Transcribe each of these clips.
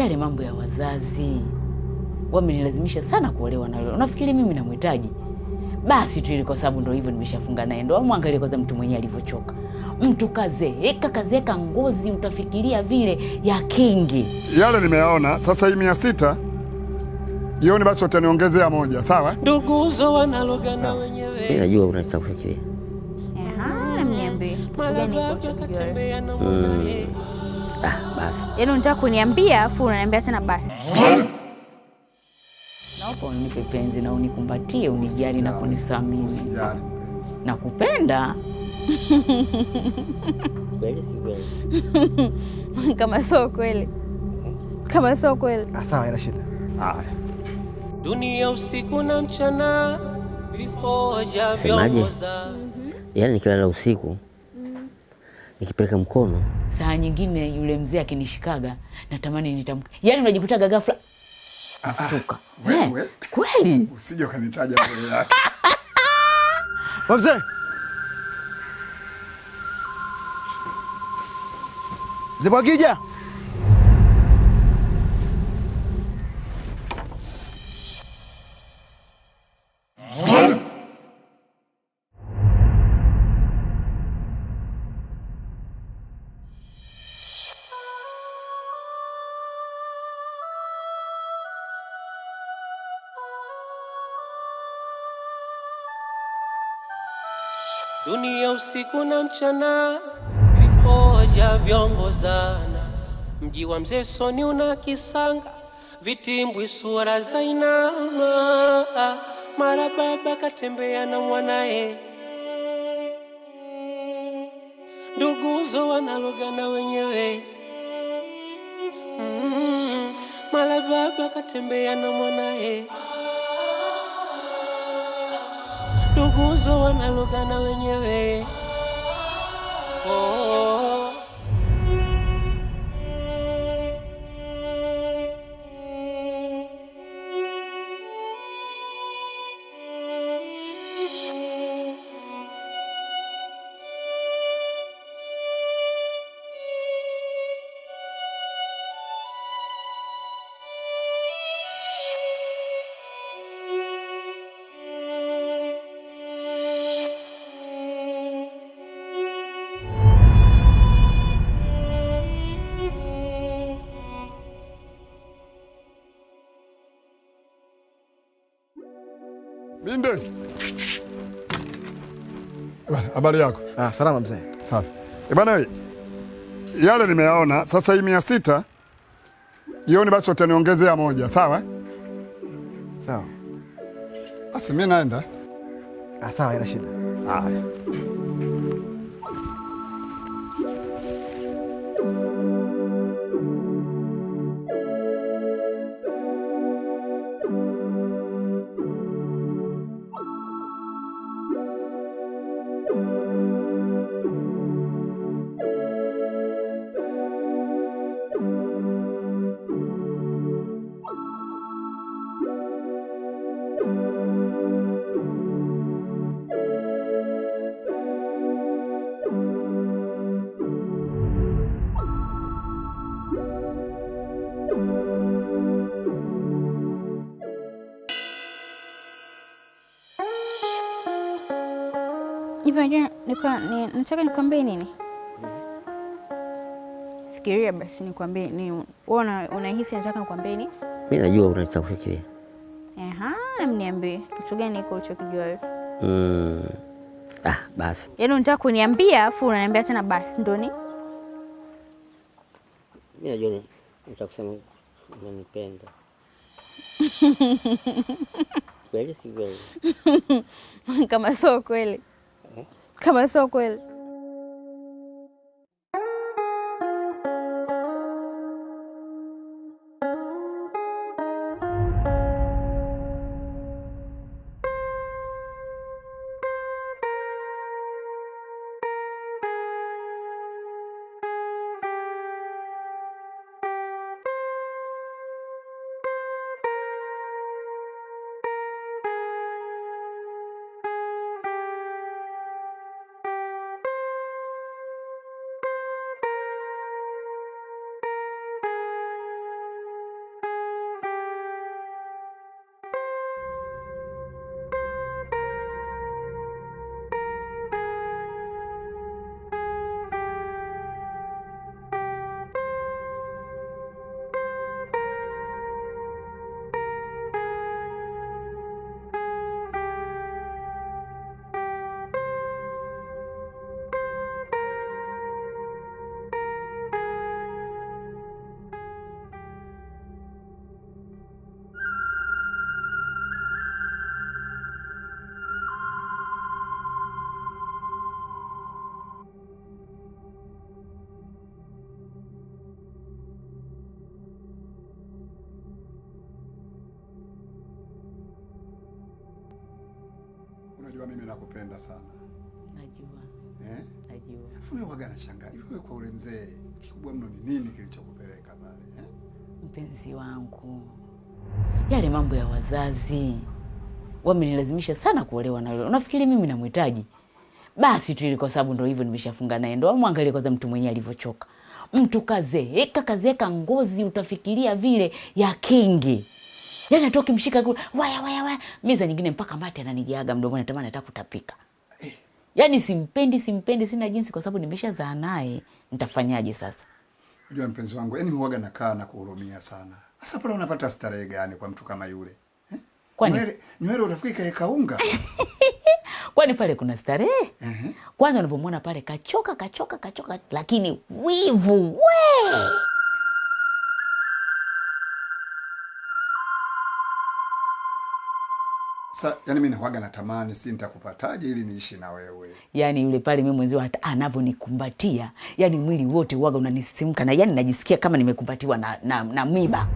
Yale mambo ya wazazi wamenilazimisha sana kuolewa na yule. Unafikiri mimi namhitaji? Basi tu ile kwa sababu ndio hivyo nimeshafunga naye ndoa. Mwangalie kwanza mtu mwenyewe alivyochoka. Mtu kazeeka kazeeka, ngozi utafikiria vile ya kingi. Yale nimeyaona. Sasa hii 600 jioni basi utaniongezea moja, sawa? Nduguzo wanalogana wenyewe. Mimi najua unataka kufikiria. Aha, mniambie. Kitu gani iko ulichokijua wewe? Ah, basi. Yaani unataka kuniambia afu unaniambia tena basi. Naomba unipe penzi na unikumbatie, unijali na kunisamini. Usijali mpenzi. Nakupenda. Kweli si kweli? Kama sio kweli. Kama sio kweli. Ah, sawa, haina shida. Haya. Dunia usiku na mchana, vihoja Semaje? viongoza. Yaani nikilala usiku nikipeleka mkono Saa nyingine yule mzee akinishikaga natamani nitamke. Yaani unajikutaga ghafla nastuka. Wewe. Kweli? Usije ukanitaja mbele yake. Wewe mzee. Mzee Bwagija. Dunia usiku na mchana, vihoja viongozana. Mji wa mzee Soni una kisanga, vitimbwi sura za inama. Mara baba katembea na mwanae, nduguzo wanalogana wenyewe. Mara baba katembea na mwanae, nduguzo wanalogana wenyewe. Oh. Binde. Bana, habari yako? Ah, salama mzee. Safi. Bana, yale nimeyaona. Sasa hii 600 jioni basi utaniongezea moja, sawa? Sawa. Basi mimi naenda. Ah, sawa, haina shida. Haya. Hivi unajua nataka nikwambie nini? Fikiria basi nikwambie ni wewe unahisi nataka nikwambie nini? Mimi najua unataka kufikiria. Aha, mniambie kitu gani iko ulichokijua wewe? Ah, basi. Yaani unataka kuniambia afu unaniambia tena basi ndio ni? Mimi najua unataka kusema unanipenda. Kweli si kweli? Kama sio kweli. Kama sio kweli. Unajua mimi nakupenda sana. Najua. Eh? Najua. Alafu mimi waga nashangaa. Hivi wewe kwa ule mzee kikubwa mno ni nini kilichokupeleka pale, eh? Mpenzi wangu, yale mambo ya wazazi wamenilazimisha sana kuolewa na yule. Unafikiri mimi namhitaji? Basi tu ili kwa sababu ndo hivyo nimeshafunga naye ndoa. Mwangalie kwanza mtu mwenyewe alivyochoka. Mtu kazeeka kazeeka, ngozi utafikiria vile ya kingi. Yaani atoki mshika kule waya waya waya. Meza nyingine mpaka mate ananijaga mdomoni, natamani nataka kutapika. Yaani simpendi, simpendi, sina jinsi kwa sababu nimeshazaa naye. Nitafanyaje sasa? Unajua mpenzi wangu, yaani mimi nakaa na kuhurumia sana. Sasa pale unapata starehe gani kwa mtu kama yule? Eh? Kwani Nywele utafikiri kaeka unga. Kwani pale kuna starehe? Kwanza unapomwona pale kachoka kachoka kachoka, lakini wivu we. Sa, yani mimi nawaga natamani si nitakupataje ili niishi na wewe. Yaani yule pale mimi mwenzio hata anavyonikumbatia, yani mwili wote uwaga unanisisimka na yani najisikia kama nimekumbatiwa na mwiba.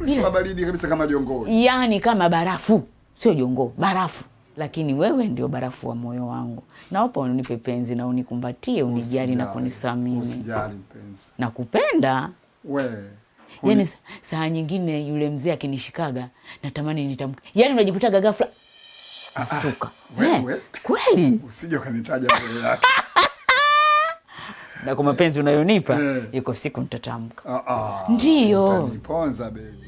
Sio baridi kabisa kama jongoo. Yaani kama barafu, sio jongoo, barafu. Lakini wewe ndio barafu wa moyo wangu. Naomba unipe penzi na unikumbatie, unijali na kunisamini. Usijali mpenzi. Nakupenda. We. Yaani saa nyingine yule mzee akinishikaga natamani nitamke. Yaani unajikutaga ghafla nastuka. Wewe. Kweli? Usije ukanitaja mbele yake. Na kwa mapenzi unayonipa, iko siku nitatamka. Ndio. Utaniponza baby.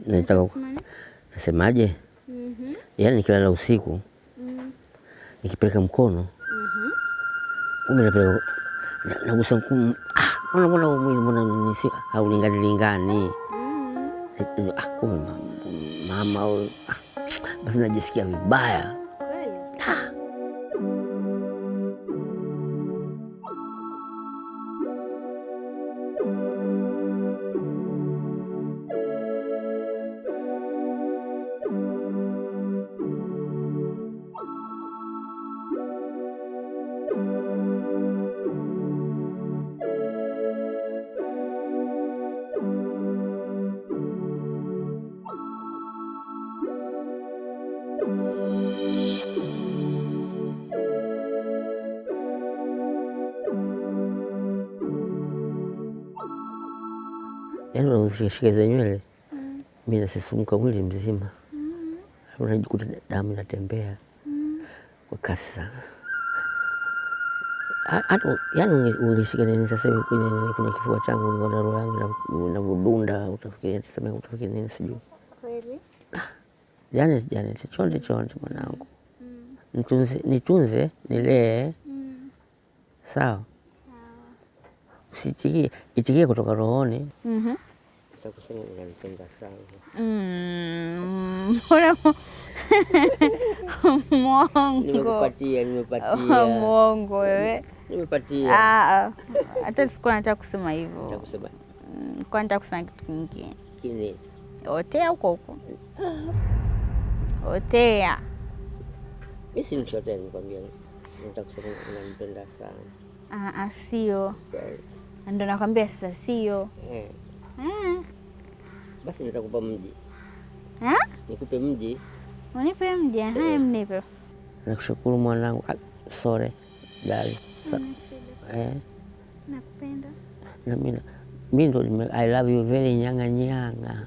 Nataka nasemaje? Yaani nikilala usiku nikipeleka mkono kumbe napeleka nagusa mkono, mbona mwili mbona haulingani lingani. Kumbe mama, basi najisikia vibaya. Yaani unashika za nywele, mimi nasisimuka mwili mzima. Unajikuta damu inatembea kwa kasi sana. Hata yaani ungeshika nini sasa hivi kwenye kifua changu, ungeona roho yangu inavyodunda, utafikiria utafikiri nini sijui. Kweli? Janet, Janet, chonde chonde mwanangu. Nitunze, nitunze, nilee. Sawa? Usitikie, itikie kutoka rohoni. Nitakusema unanipenda sana. Mwongo. Nimekupatia, nimepatia. Mwongo wewe. Nimepatia. Hata sikuwa nataka kusema hivyo. Nataka Kwa nataka kusema kitu kingine. Kingine. Otea huko huko. Otea. Mimi si mchotea, nikwambia. Nataka kusema unanipenda sana. Ah, ah, sio. Ndio nakwambia sasa sio. Eh. Eh. Basi nitakupa mji. Ha? Nikupe mji. Unipe mji? Haya, mnipe. Nakushukuru mwanangu. Ah, sorry. Dali. Eh. Nakupenda. Na mimi ndo I love you very nyanga nyanga.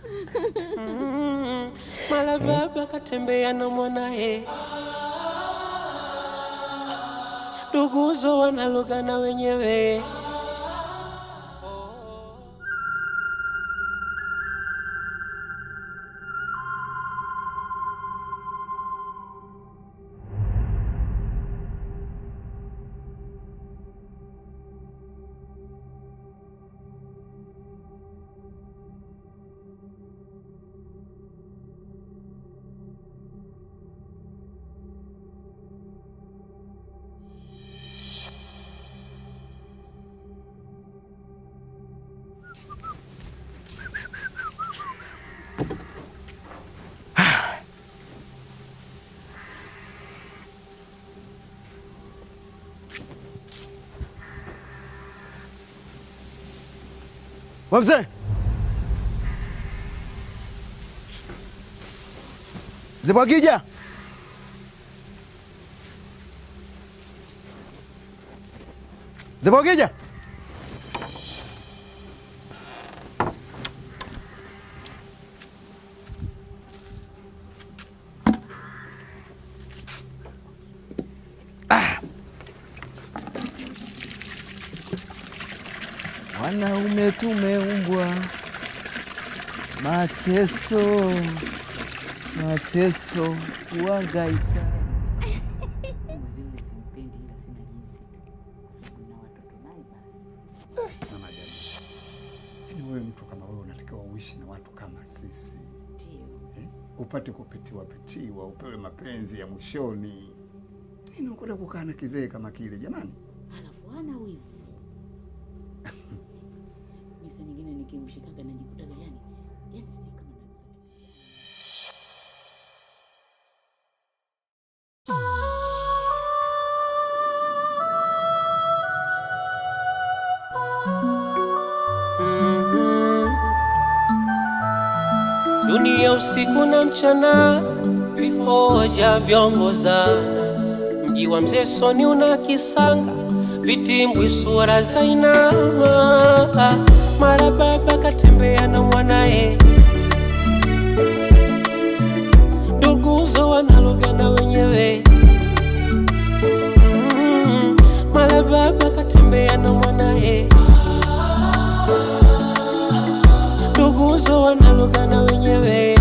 Mara baba katembea na mwanae, nduguzo wanalogana wenyewe. Wewe mzee. Mzee Bwakija. Mzee Bwakija. Wanaume tumeumbwa mateso, mateso, kuhangaika. Mwenzangu simpendi ila sina jinsi. Kwa sababu nina watoto naye basi. Mama Jamii, yaani wewe mtu kama wewe unatakiwa uishi na watu kama sisi. Ndio. Eh? Upate kupitiwa pitiwa, upewe mapenzi ya mwishoni. Nini ukwenda kukaa na kizee kama kile jamani? Alafu hana wivu. Mimi saa nyingine nikimshikaga najikutaga yani sijui kama naweza. Dunia usiku na mchana, vihoja vyongozana. Mji wa Mzee Soni una kisanga, vitimbwi sura za inama. Mara baba katembea na mwanae, nduguzo wanalogana wenyewe. Mara baba katembea na mwanae, nduguzo wanalogana wenyewe.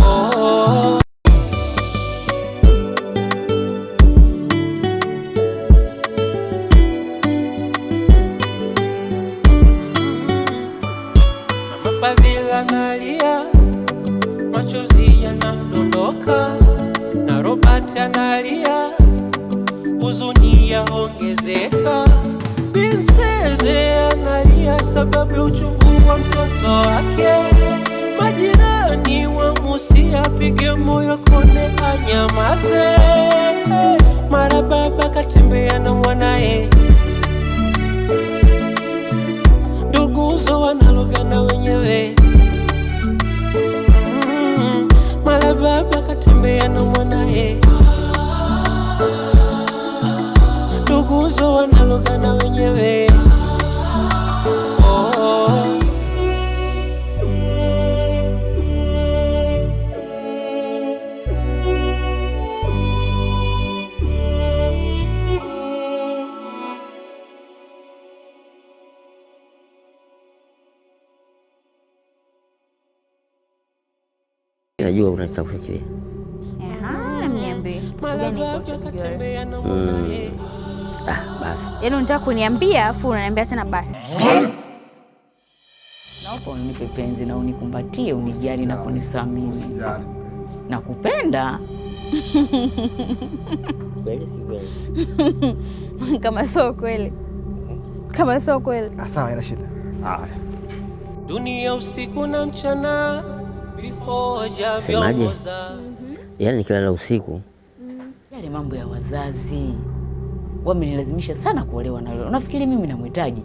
Oh. Mama Fadhila analia, machozi yanamdondoka, na Robert analia, huzuni yaongezeka. Binseze analia sababu ya uchungu wa mtoto wake. Majirani wamusia apige moyo kone anyamaze. Mara baba katembea na mwanae, nduguzo wanalogana wenyewe. Mara baba katembea na mwanae, nduguzo wanalogana wenyewe. Oh. Najua unataka kufikiria. Aha, mniambie. Kitu Mara gani baba unachokijua wewe? katembea na mwanae. Ah, basi. Yaani unataka kuniambia afu unaniambia tena basi. Naomba unipe penzi na unikumbatie, unijali na kunisamini. Usijali mpenzi. Nakupenda. Kweli si kweli? Kama sio kweli. Kama sio kweli. Ah, sawa, haina shida. Haya. Dunia usiku na mchana, vihoja Semaje? vyongoza. Yaani nikilala usiku Yale mambo ya wazazi. Wamenilazimisha sana kuolewa na yule. Unafikiri mimi namhitaji?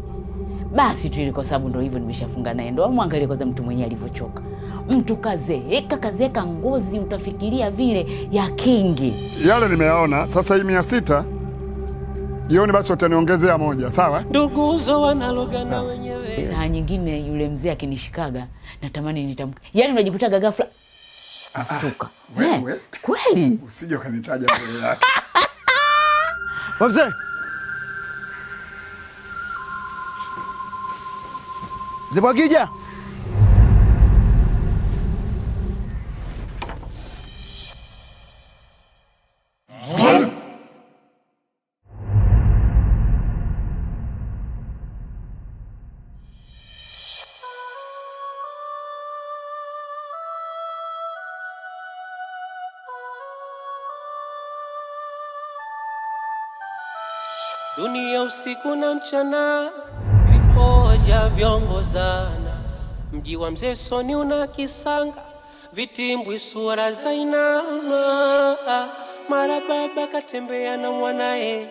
Basi tu ile kwa sababu ndo hivyo nimeshafunga naye ndoa. Muangalie kwanza mtu mwenyewe alivyochoka. Mtu kazeeka, kazeeka ngozi utafikiria vile ya kingi. Yale nimeyaona. Sasa hii 600 jioni basi wataniongezea moja, sawa? Nduguzo wanalogana wenyewe. Saa nyingine yule mzee akinishikaga natamani nitamke. Yaani unajikutaga ghafla nastuka. Wewe Kweli? Usije ukanitaja mbele yake. Mzee. Mzee Bwakija. Dunia usiku na mchana, vihoja vyongozana. Mji wa Mzee Soni una kisanga, vitimbwi sura za inama. Mara baba katembea na mwanae,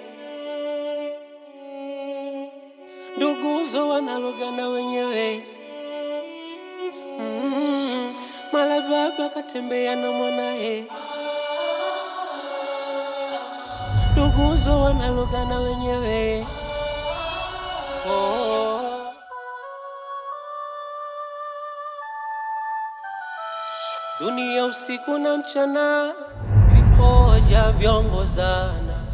nduguzo wanalogana wenyewe. Mara baba katembea na mwanae, nduguzo wanalogana wenyewe. Oh. Dunia usiku na mchana, vihoja vyongozana.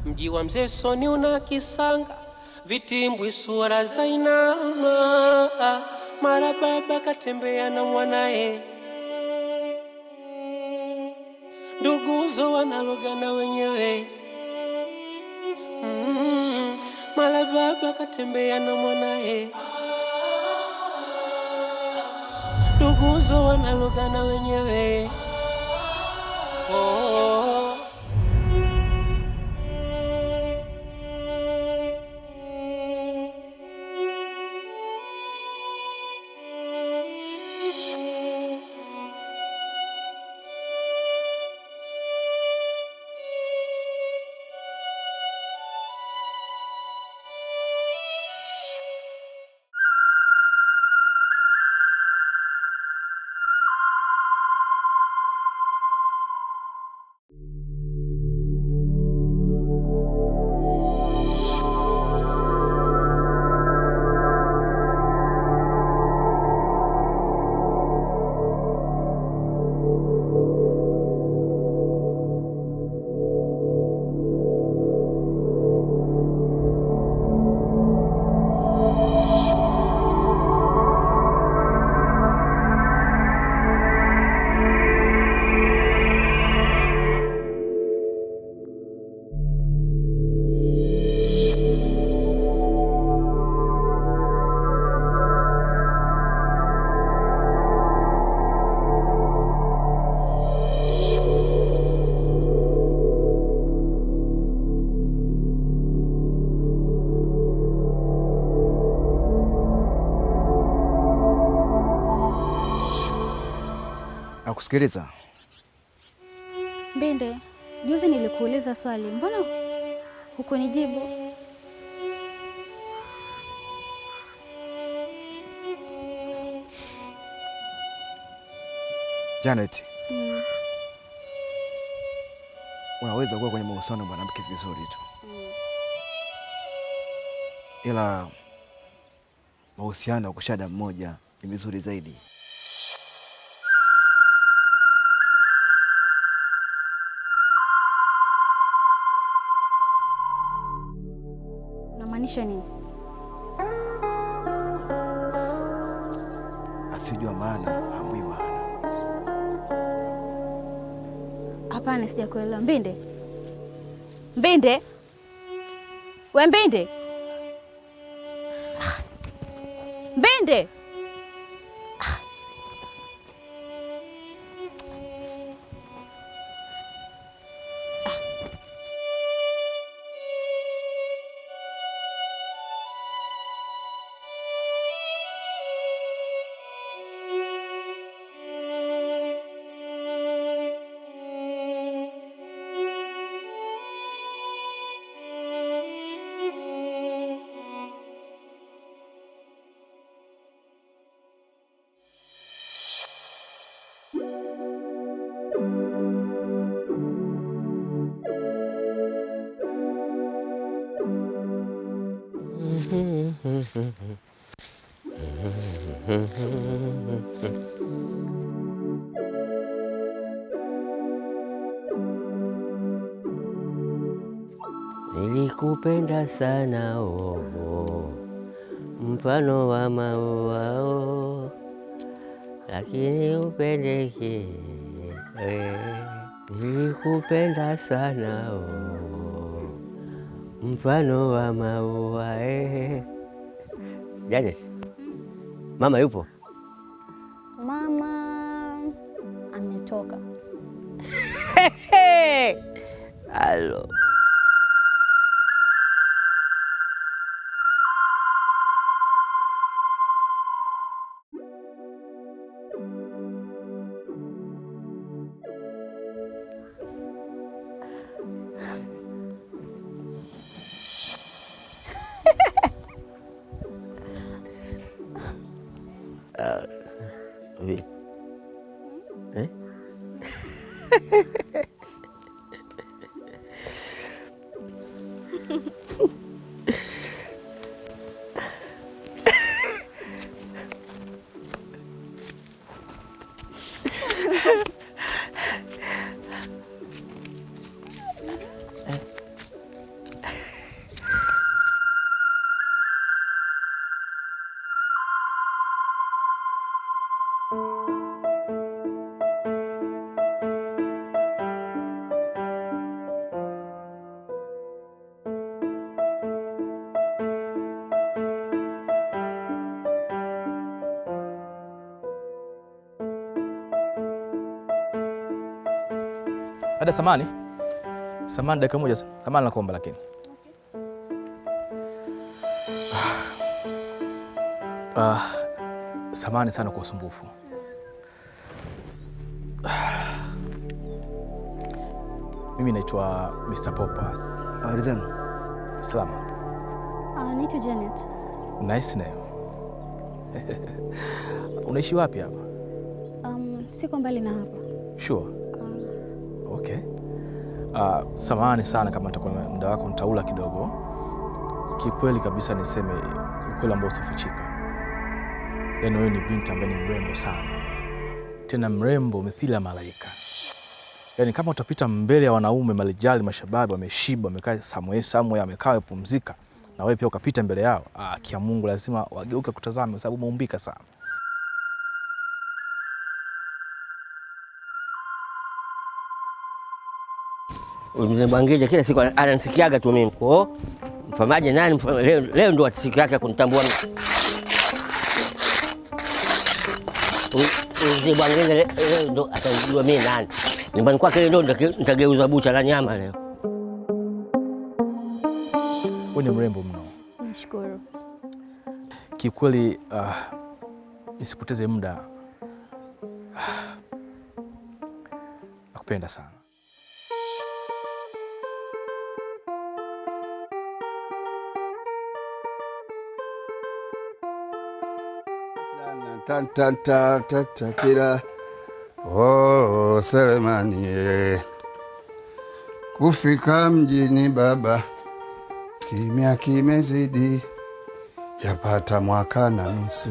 Mji wa Mzee Soni una kisanga, vitimbwi sura za inama. Mara baba katembea na mwanae, nduguzo wanalogana wenyewe. Mara baba katembea na mwanae, nduguzo wanalogana wenyewe. Oh. Nakusikiliza. Mbinde, juzi nilikuuliza swali, mbona hukunijibu? Janet, unaweza kuwa kwenye mahusiano na mwanamke vizuri tu, ila mahusiano ya kushada mmoja ni mizuri zaidi. Unamaanisha nini? Asijua maana hamwi maana. Hapana, sijakuelewa. Mbinde, Mbinde, we Mbinde, Mbinde. Nilikupenda sana oh, oh, mfano wa maua oh, lakini upendeke eh. Nilikupenda sana oh, mfano wa maua eh. Janet, mama yupo? Mama ametoka. Halo. Vi- Eh? Dada samani. Samani dakika moja. Samani nakuomba lakini. Ah, samani sana kwa usumbufu. Mimi naitwa Mr. Popa. Habari zenu? Salama. Naitwa Janet. Nice name. Unaishi wapi hapa? Siko mbali na hapa. Sure. Okay. Samahani sana kama nitakuwa muda wako nitaula kidogo. Kikweli kabisa niseme ukweli ambao usifichika. Yaani wewe ni binti ambaye ni mrembo sana. Tena mrembo mithili ya malaika. Yaani kama utapita mbele ya wanaume malijali mashababi wameshiba, wamekaa somewhere somewhere, wamekaa wamepumzika, na wewe pia ukapita mbele yao, kia Mungu lazima wageuke kutazame kwa sababu umeumbika sana. Huyu mzee Bwangija kila siku ananisikiaga tu mimi. Kwa mfamaje nani leo, leo ndo siku yake ya kunitambua mimi. Huyu mzee Bwangija leo ndo atajua mimi nani. Nyumbani kwake leo ndo nitageuza bucha la nyama leo. Wewe ni mrembo mno. Nashukuru. Kiukweli, nisipoteze muda. Nakupenda sana. Ta ta ta ta ta tira. Oh, Selemani. Kufika mjini baba, kimya kimezidi, yapata mwaka na nusu.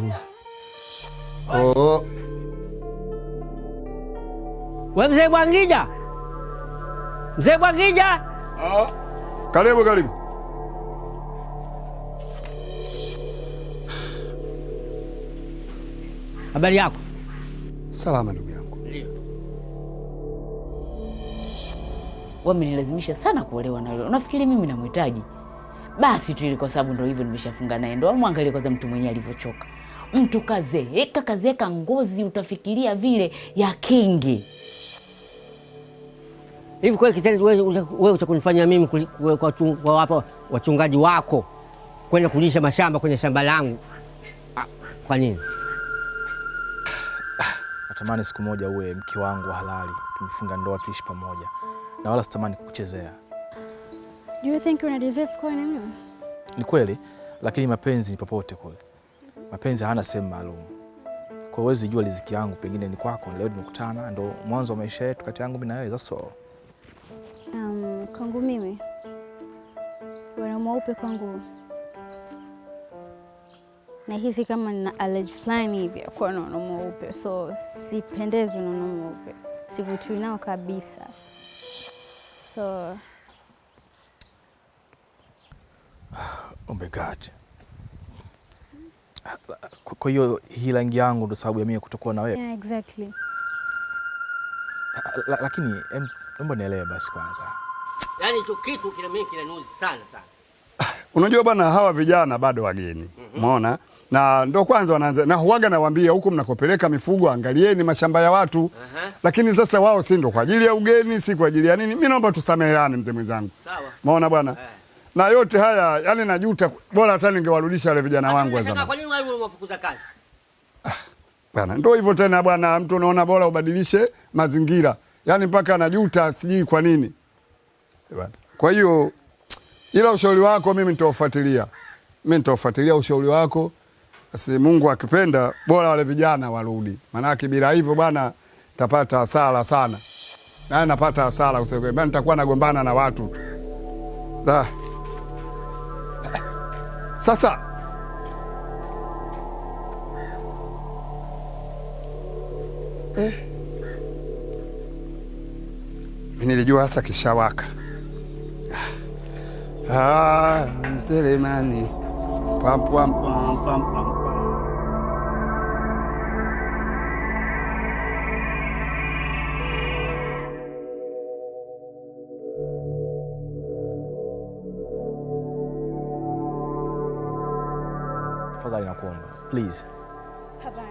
Oh. We mzee Bwangija, mzee Bwangija. Karibu, karibu. Habari yako? Salama ndugu yangu. Wamenilazimisha sana kuolewa na yule. Unafikiri mimi namhitaji? Basi tu ile kwa sababu ndio hivyo nimeshafunga naye ndoa. Muangalie kwanza mtu mwenyewe alivyochoka. Mtu kazeeka, kazeeka ngozi utafikiria vile ya kingi. Hivi kweli kitendo wewe utakunifanya mimi kwa hapa wachungaji wako kwenda kulisha mashamba kwenye shamba langu? Kwa nini? Natamani siku moja uwe mke wangu wa halali, tumefunga ndoa tuishi pamoja. Na wala sitamani kukuchezea. Do you think una deserve kuwa na mimi? Ni kweli, lakini mapenzi ni popote kule. Mapenzi hayana sehemu maalum. Kwa hiyo huwezi jua riziki yangu pengine ni kwako. Leo tumekutana, ndo mwanzo wa maisha yetu kati yangu mimi na wewe. That's all. Kwangu mimi wanaume weupe kwangu nahisi kama nina allergy fulani hivi ya kuwa na wanaume weupe, so sipendezwi na wanaume weupe, sivutiwi nao kabisa. So Oh my God. Kwa hiyo hii rangi yangu ndo sababu ya mimi kutokuwa na wewe? Yeah, exactly. Lakini naomba nielewe basi kwanza. Yaani hicho kitu kina mimi kinaniuzi sana sana. Unajua bwana, hawa vijana bado wageni. Umeona? Na ndo kwanza wanaanza, na huaga nawaambia huku mnakopeleka mifugo angalieni mashamba ya watu. Lakini sasa wao si ndo kwa ajili ya ugeni, si kwa ajili ya nini. Mimi naomba tusameheane mzee mwenzangu. Sawa. Umeona bwana? Na yote haya yani najuta, bora hata ningewarudisha wale vijana wangu wa zamani. Kwa nini wale umewafukuza kazi? Bwana, ndio hivyo tena bwana, mtu unaona bora ubadilishe mazingira. Yaani mpaka anajuta sijui kwa nini. Bwana. Kwa hiyo ila ushauri wako mimi nitaufuatilia. Mimi nitaufuatilia ushauri wako. Basi Mungu akipenda bora wale vijana warudi. Maana bila hivyo bwana tapata hasara sana. Na napata hasara kwa sababu bwana nitakuwa nagombana na watu tu. La. Sasa mimi nilijua hasa kishawaka. Ah, Mselemani. Pam pam pam pam pam. Tafadhali nakuomba, please. Hapana.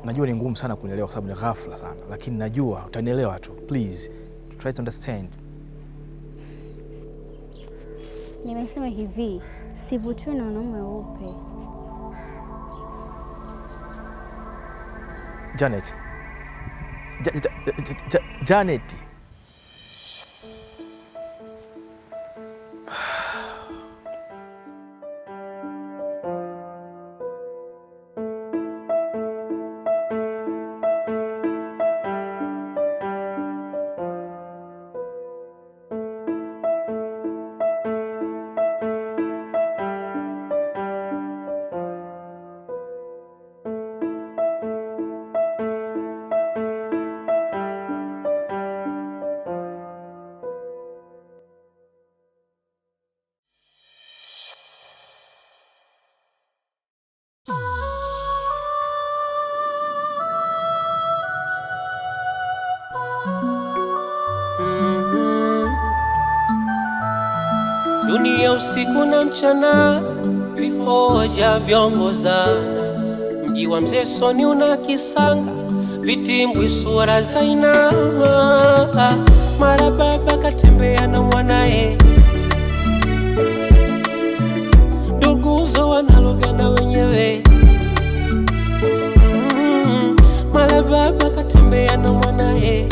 Najua ni ngumu sana kunielewa kwa sababu ni ghafla sana, lakini najua utanielewa tu. Please, try to understand. Nimesema hivi, sivutiwi na wanaume weupe. Janet. Janet. Dunia usiku na mchana, vihoja viongozana. Mji wa Mzee Soni una kisanga, vitimbwi sura za inama. Mara baba katembea na mwanae, nduguzo wanalogana wenyewe. Mara baba katembea na mwanae,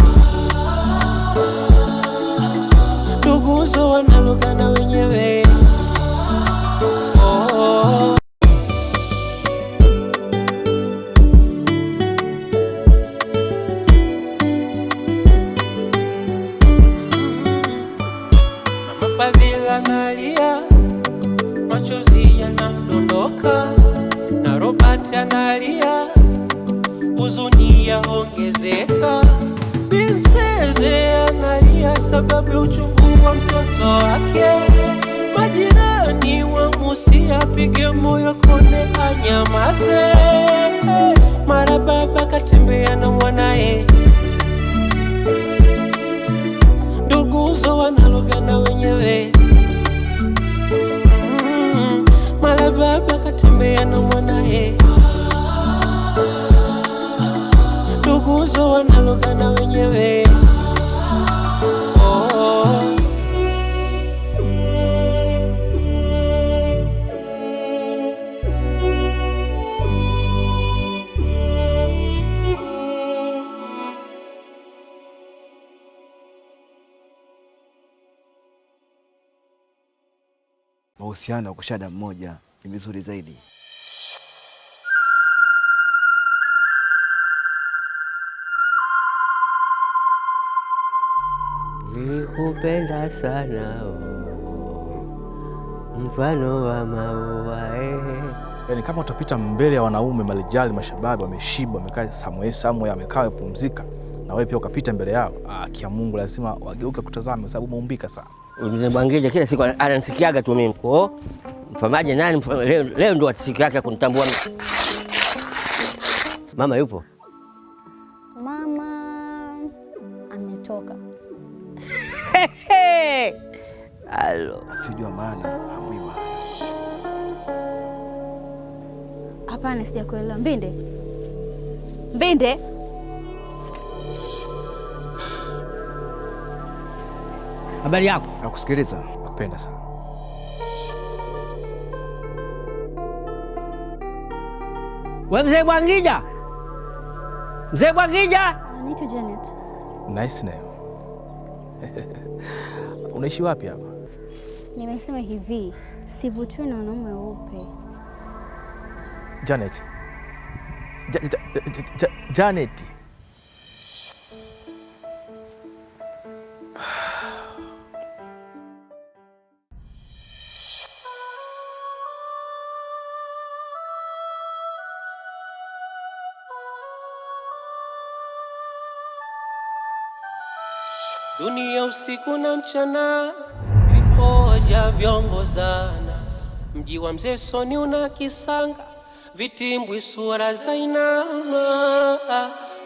nduguzo wanalogana wenyewe. Oh. Mama Fadhila analia, machozi yanamdondoka, na Robert analia, huzuni yaongezeka. Binseze analia sababu ya uchungu wa mtoto wake. Majirani wamusia apige moyo kone anyamaze. Mara baba katembea na mwanae, nduguzo wanalogana wenyewe. Mara baba katembea na mwanae, nduguzo wanalogana wenyewe. Oh. Mahusiano ya kushada mmoja ni mizuri zaidi. Nilikupenda sana oh, mfano wa maua eh. Yaani kama utapita mbele ya wanaume malijali, mashababi wameshiba, wamekaa somewhere somewhere, wamekaa wamepumzika, na wewe pia ukapita mbele yao, ah, kia Mungu lazima wageuke kutazama, kwa sababu umeumbika sana. Mzee Bwangija kila siku ananisikiaga tu mimi. Oh, mfamaje nani? Leo, leo ndo siku yake ya kunitambua mimi. Mama yupo? Mama ametoka. Alo. Asijua maana hamwi maana. Hapana, sijakuelewa. Mbinde, Mbinde. Habari yako? Nakusikiliza. Nakupenda sana. We mzee Bwangija, mzee Bwangija. Naitwa Janet. Nice name. Unaishi wapi hapa? Nimesema hivi, sivutiwi na wanaume weupe. Janet. Janet. Dunia usiku na mchana, vihoja vyongozana, mji wa mzee Soni una kisanga, vitimbwi sura za inama,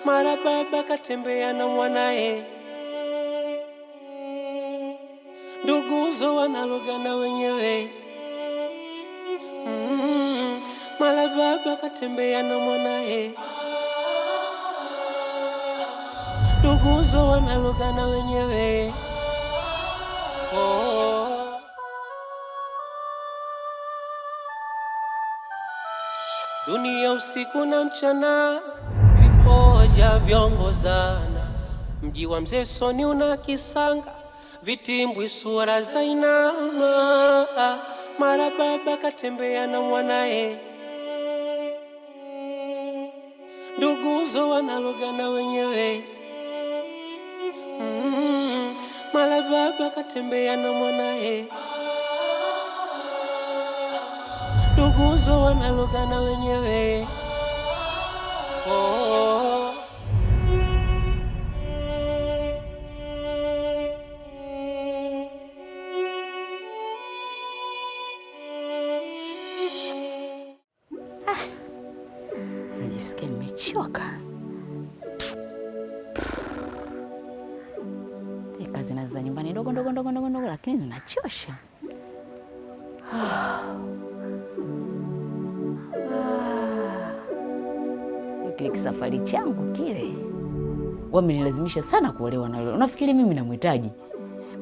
mara baba katembea na mwanae, nduguzo wanalogana wenyewe. Mara baba katembea na mwanae, nduguzo wanalogana wenyewe. Oh. Dunia usiku na mchana, vihoja vyongozana, mji wa mzee Soni una kisanga, vitimbwi sura za inama, mara baba katembea na mwanae, nduguzo wanalogana wenyewe. Mara baba katembea na mwanae, nduguzo wanalogana wenyewe. Oh. Najisikia nimechoka. Kazi nazo za nyumbani ndogo ndogo ndogo ndogo ndogo, lakini zinachosha. Kile kisafari changu kile wamenilazimisha sana kuolewa na yule. Unafikiri mimi namhitaji?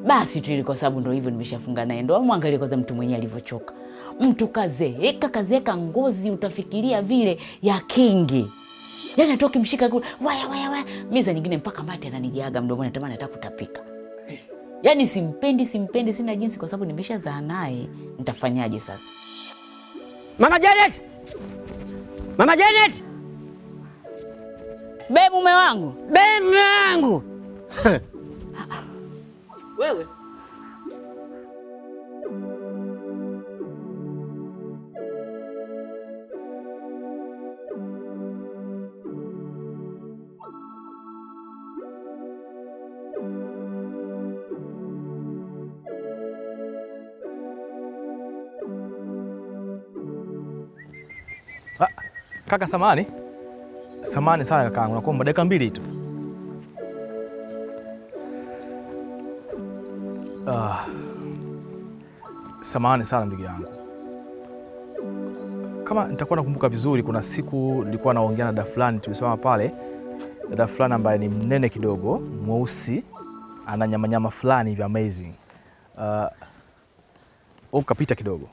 Basi tu ile kwa sababu ndo hivyo nimeshafunga naye ndoa. Mwangalie kwanza mtu mwenyewe alivyochoka. Mtu kazeeka kazeeka, ngozi utafikiria vile ya kingi. Yaani atoki mshika kule waya waya waya. Miza nyingine mpaka mate ananijaga mdomoni, natamani nataka kutapika. Yaani simpendi, simpendi, sina jinsi kwa sababu nimeshazaa naye. Nitafanyaje sasa? Mama Janet! Mama Janet! Be mume wangu. Be mume wangu. Wewe. Ah, kaka samani. Samani sana kakaangu, nakuomba dakika mbili tu. Ah, samahani sana ndugu yangu. Kama nitakuwa nakumbuka vizuri, kuna siku nilikuwa naongea na dada fulani, tulisimama pale, dada fulani ambaye ni mnene kidogo, mweusi, ana nyama nyama fulani hivi amazing. Ukapita kidogo.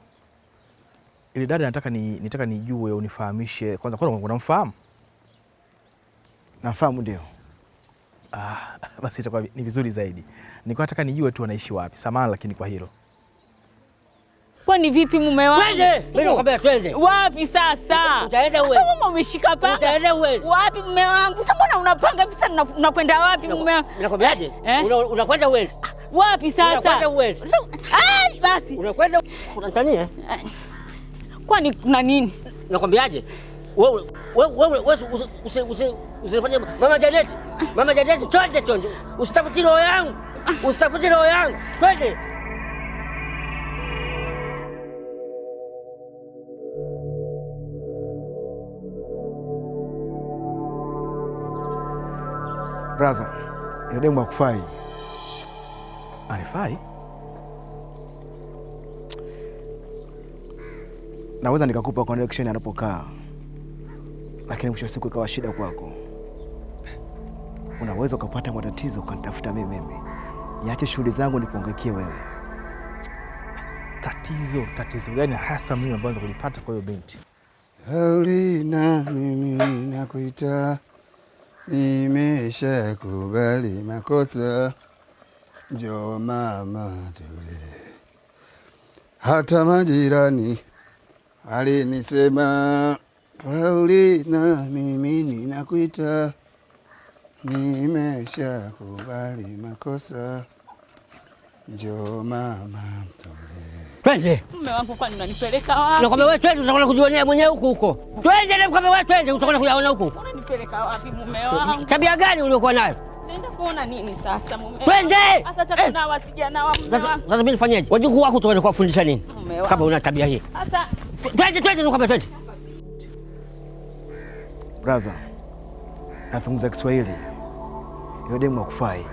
Ile dada nataka nitaka nijue, unifahamishe kwanza, kwanza unamfahamu? Nafahamu ndio. Ah, basi itakuwa ni vizuri zaidi. Nilikuwa nataka nijue tu anaishi wapi. Samahani lakini kwa hilo. Kwani vipi mume wangu? Twende. Mimi nakwambia twende. Wapi sasa? Utaenda uwe. Sasa mama umeshika panga. Utaenda uwe. Wapi mume wangu? Sasa mbona unapanga visa unakwenda wapi mume wangu? Nakwambiaje? Unakwenda uwe. Wapi sasa? Unakwenda uwe. Ai basi. Unakwenda unanitania? Kwani kuna nini? Nakwambiaje? Wewe wewe wewe usifanye Mama Janet. Mama Janet twende twende. Usitafuti roho yangu. Usitafuti roho yangu. Twende. Brother, yule demu hakufai. Anifai? Naweza nikakupa connection anapokaa, lakini mwisho wa siku ikawa shida kwako. Unaweza ukapata matatizo ukanitafuta mimi. Niache shughuli zangu nikuangaikie wewe. Tatizo gani hasa mimi ambayo kulipata kwa hiyo binti? Paulina, mimi nakuita, nimesha kubali makosa, njoo mama tule. Hata majirani alinisema, Paulina, mimi ninakuita, nimesha kubali makosa, njoo mama tule. Twende. Mume wangu kwani unanipeleka wapi? Nakwambia wewe twende, utakwenda kujionea mwenyewe huko huko. Twende, nakwambia wewe twende, utakwenda kuyaona huko huko. Unanipeleka wapi mume wangu? Tabia gani uliokuwa nayo? Naenda kuona nini sasa mume wangu? Twende! Sasa hata kuna wasijana wa mume wangu. Sasa mimi nifanyeje? Wajukuu wako utakwenda kuwafundisha nini? Kama una tabia hii. Sasa twende twende, nakwambia twende. Brother, nazungumza Kiswahili. Yule demu hakufai.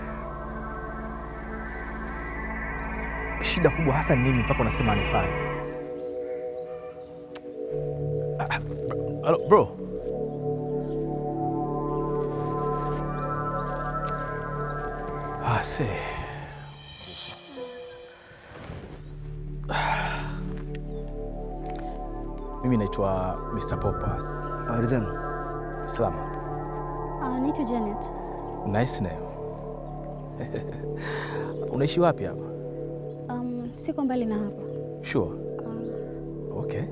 Shida kubwa hasa ni nini mpaka unasema anifai? Hello, bro. Ah, see. Mimi naitwa Mr. Popa. Habari zenu? Salama. Naitwa Janet. Nice name. Unaishi wapi hapa? Siko mbali na hapa. Sure. Okay.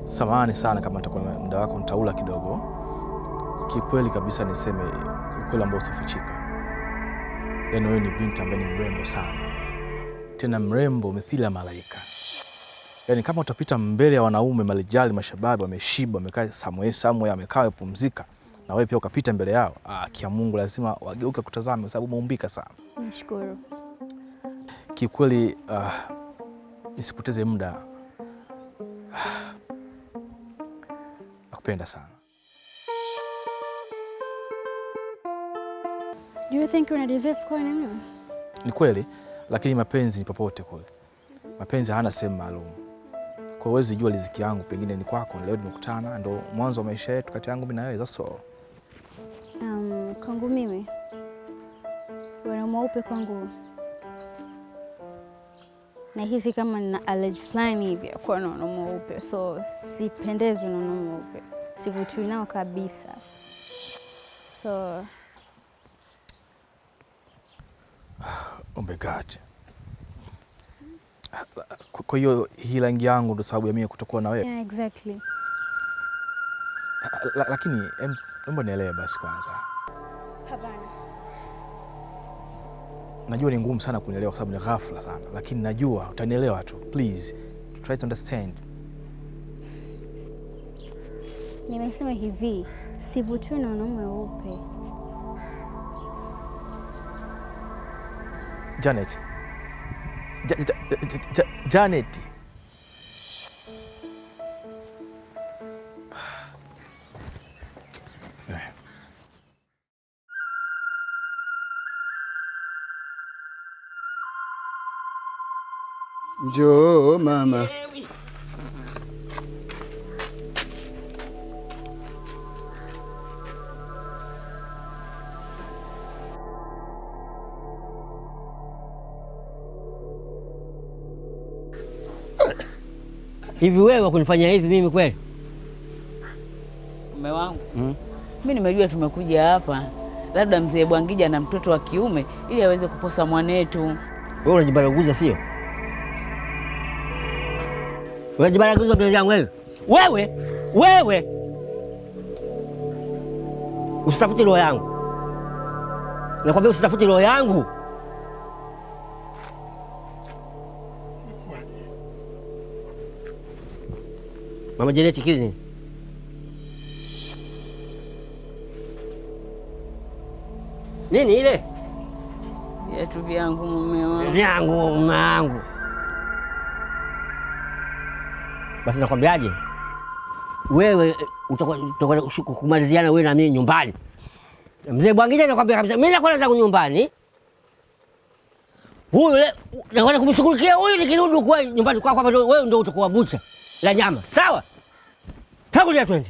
Samahani sana kama nitakuwa muda wako nitaula kidogo. Kikweli kabisa niseme ukweli ambao usifichika. Yaani wewe ni binti ambaye ni mrembo sana. Tena mrembo mithili ya malaika. Yaani kama utapita mbele ya wanaume malijali mashababi wameshiba, wamekaa somewhere wamekaa wamepumzika, na wewe pia ukapita mbele yao, kia Mungu lazima wageuke kutazame kwa sababu umeumbika sana. Nashukuru. Kikweli nisipoteze muda. Nakupenda sana. Do you think una deserve kuwa na mimi? Ni kweli, lakini mapenzi ni popote kule. Mapenzi hayana sehemu maalum. Kwa hiyo huwezi jua riziki yangu pengine ni kwako, leo tumekutana ndo mwanzo wa maisha yetu kati yangu mimi na wewe, that's all. Kwangu mimi wanaume weupe kwangu nahisi kama nina allergy fulani hivi ya kuwa na wanaume weupe, so sipendezwi na wanaume weupe, sivutiwi nao kabisa. So oh my God. Kwa hiyo hii rangi yangu ndo sababu ya mimi kutokuwa na wewe? Yeah, exactly. Lakini hebu nielewe basi kwanza. Hapana. Najua ni ngumu sana kunielewa kwa sababu ni ghafla sana, lakini najua utanielewa tu. Please try to understand. Nimesema hivi, sivutiwi na wanaume weupe. Janet. Janet. Njoo mama. Hivi wewe kunifanya hivi mimi kweli? Mume wangu. Mimi nimejua tumekuja hapa labda mzee Bwangija na mtoto wa kiume ili aweze kuposa mwanetu. Wewe unajibaraguza sio? Unajibaraguza mbele yangu wewe. Wewe, wewe. Usitafute roho yangu. Nakwambia usitafute roho yangu. Mama Janeti, kile nini? Nini ile? Viatu vyangu mume wangu. Vyangu mume wangu. Basi nakwambiaje? Wewe utakuwa kumaliziana wewe na mimi nyumbani. Mzee Bwangija nakwambia kabisa, mimi nakwenda zangu nyumbani. Huyu nakwenda kumshughulikia huyu, nikirudi kwa nyumbani kwako hapa wewe ndio utakuwa bucha la nyama. Sawa? Tangulia twende.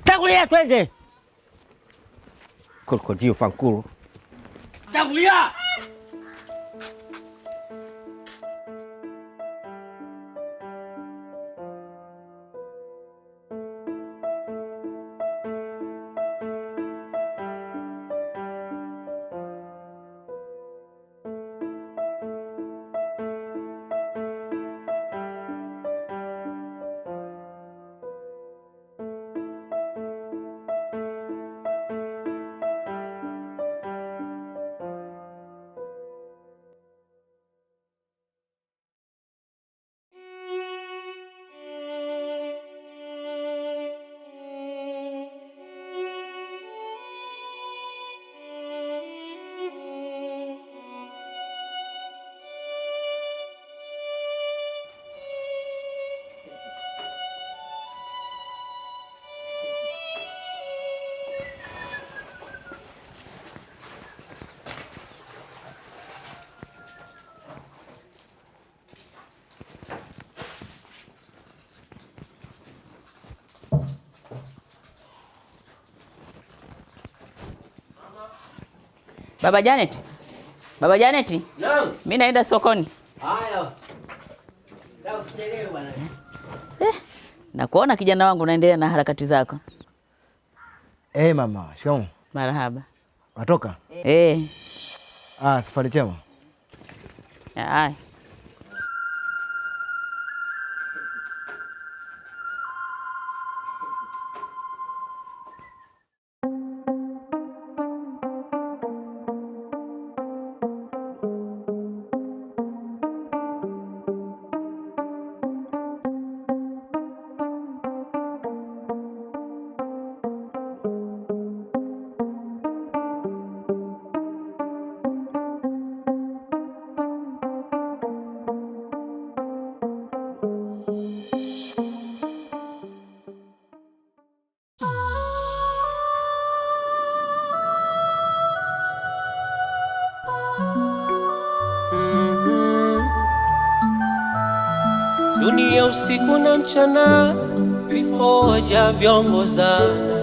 Tangulia twende. Krokodilo fankuru. Tangulia! Baba Janet. Baba Janet. Naam. Mimi naenda sokoni. Haya. Sasa usichelewe bwana. Na kuona kijana wangu unaendelea na harakati zako. Mama, shikamoo. Marahaba. Unatoka? Ah, safari njema. Haya. Dunia usiku na mchana, vihoja viongozana.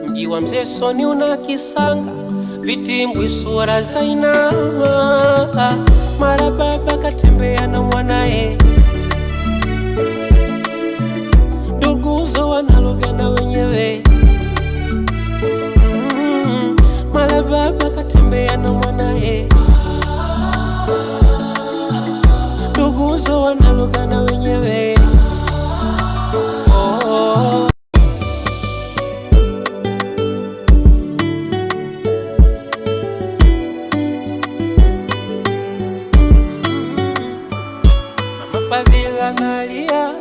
Mji wa Mzee Soni una kisanga, vitimbwi sura za inama. Mara baba katembea na mwanae, nduguzo wanalogana wenyewe. Mara baba katembea na mwanae, nduguzo wanalogana wenyewe. Oh. Mama Fadhila analia,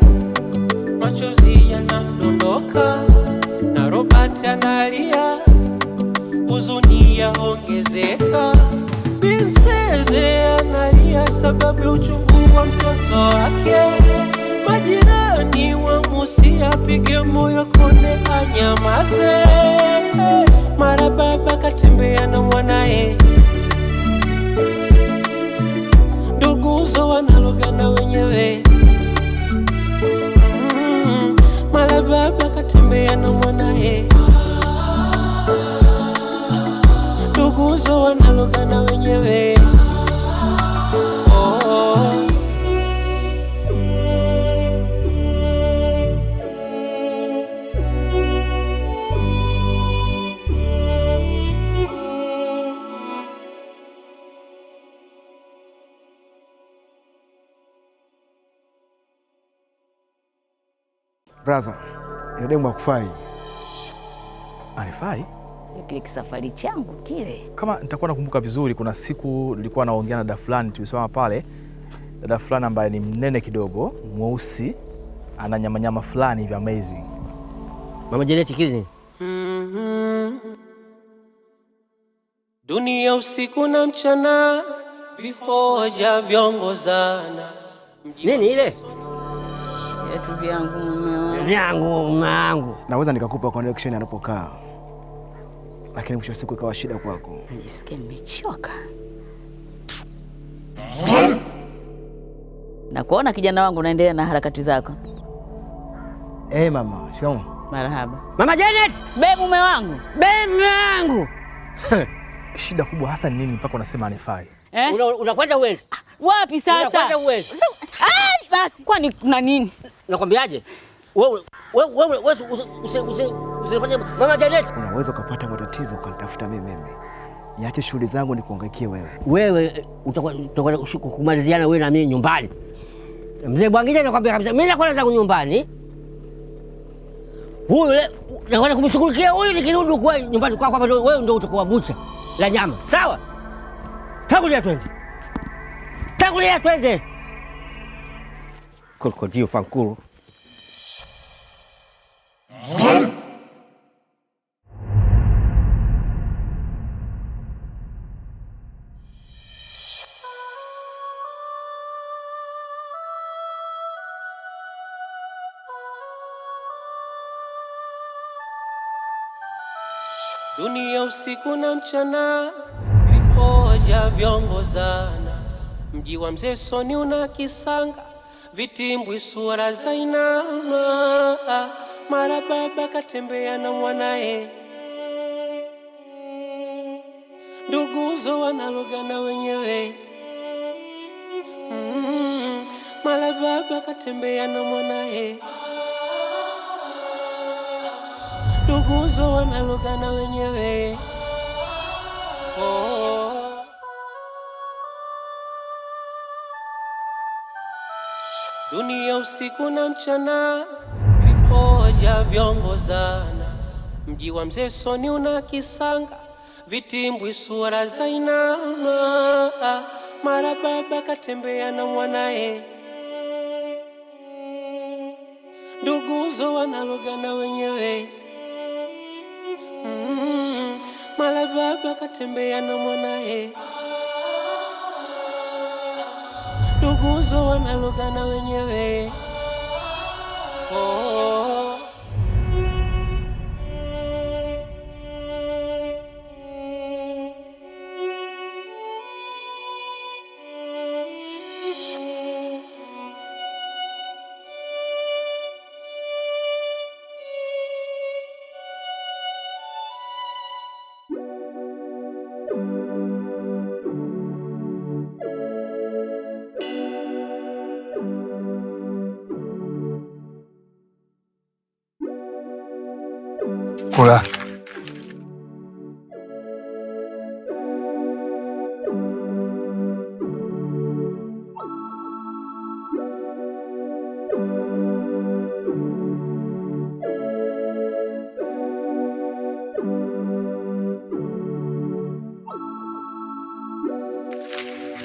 machozi yanamdondoka, na Robert analia, huzuni yaongezeka. Binseze analia sababu uchungu wa mtoto wake. Majirani wamusia apige moyo konde anyamaze. Mara baba katembea na mwanae, nduguzo wanalogana wenyewe. Mara baba katembea na mwanae, nduguzo wanalogana wenyewe. Oh. Brother, ile demu hakufai. Anifai? Kile kisafari changu kile. Kama nitakuwa nakumbuka vizuri, kuna siku nilikuwa naongea na dada fulani, tulisimama pale, dada fulani ambaye ni mnene kidogo, mweusi, ana nyama nyama fulani hivi amazing. Mama Janeti kile nini? Dunia usiku na mchana, vihoja vyongozana. Nini ile? Viatu vyangu mume wangu. Vyangu mume wangu. Naweza nikakupa connection anapokaa, lakini mwisho wa siku ikawa shida kwako. Najisikia nimechoka. Na kuona kijana wangu unaendelea na harakati zako. Eh, mama, shikamoo. Marahaba. Mama Janet, Be mume wangu. be mume wangu. Shida kubwa hasa ni nini mpaka unasema anifai? Eh? Unakwenda uende. Wapi sasa? Unakwenda uende. Ai, basi kwani kuna nini? Nakwambiaje? Wewe wewe wewe usifanye Mama Janet. Unaweza ukapata matatizo ukanitafuta mimi. Niache shughuli zangu nikuangaikie wewe. Wewe utakwenda kumaliziana wewe na mimi nyumbani. Mzee Bwangija nakwambia kabisa, mimi nakwenda zangu nyumbani. Huyu nakwenda kumshughulikia huyu, nikirudi kwa nyumbani kwako hapa wewe ndio utakuwa bucha la nyama. Sawa? Tangulia twende. Tangulia twende. Krokodilo fankuru. Dunia usiku na mchana, vihoja vyongozana. Mji wa Mzee Soni una kisanga, vitimbwi sura za inama. Mara baba katembea na mwanae, nduguzo wanalogana wenyewe. Mara baba katembea na mwanae, nduguzo wanalogana wenyewe. Oh. Dunia usiku na mchana, vihoja vyongozana. Mji wa Mzee Soni una kisanga, vitimbwi sura za inama. Mara baba katembea na mwanae, nduguzo wanalogana wenyewe. Mara baba katembea na mwanae, nduguzo wanalogana wenyewe. Oh. Kula.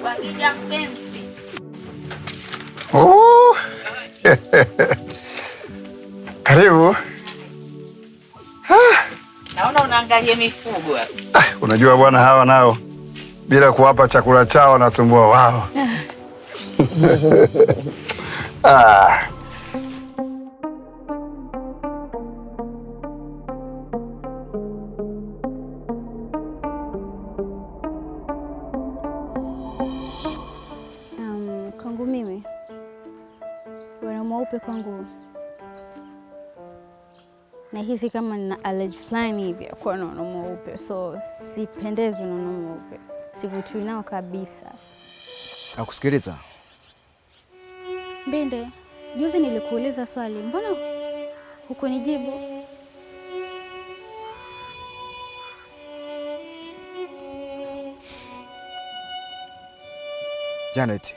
Wakija mpenzi. Oh. Karibu. Naona unaangalia mifugo hapa. Unajua bwana, hawa nao bila kuwapa chakula chao wanasumbua wao. Ah. Kwangu mimi wanaume weupe kwangu nahisi kama nina allergy fulani hivi ya kuwa na wanaume weupe, so sipendezwi na wanaume weupe, sivutiwi nao kabisa. Nakusikiliza. Mbinde, juzi nilikuuliza swali, mbona hukunijibu? Janet.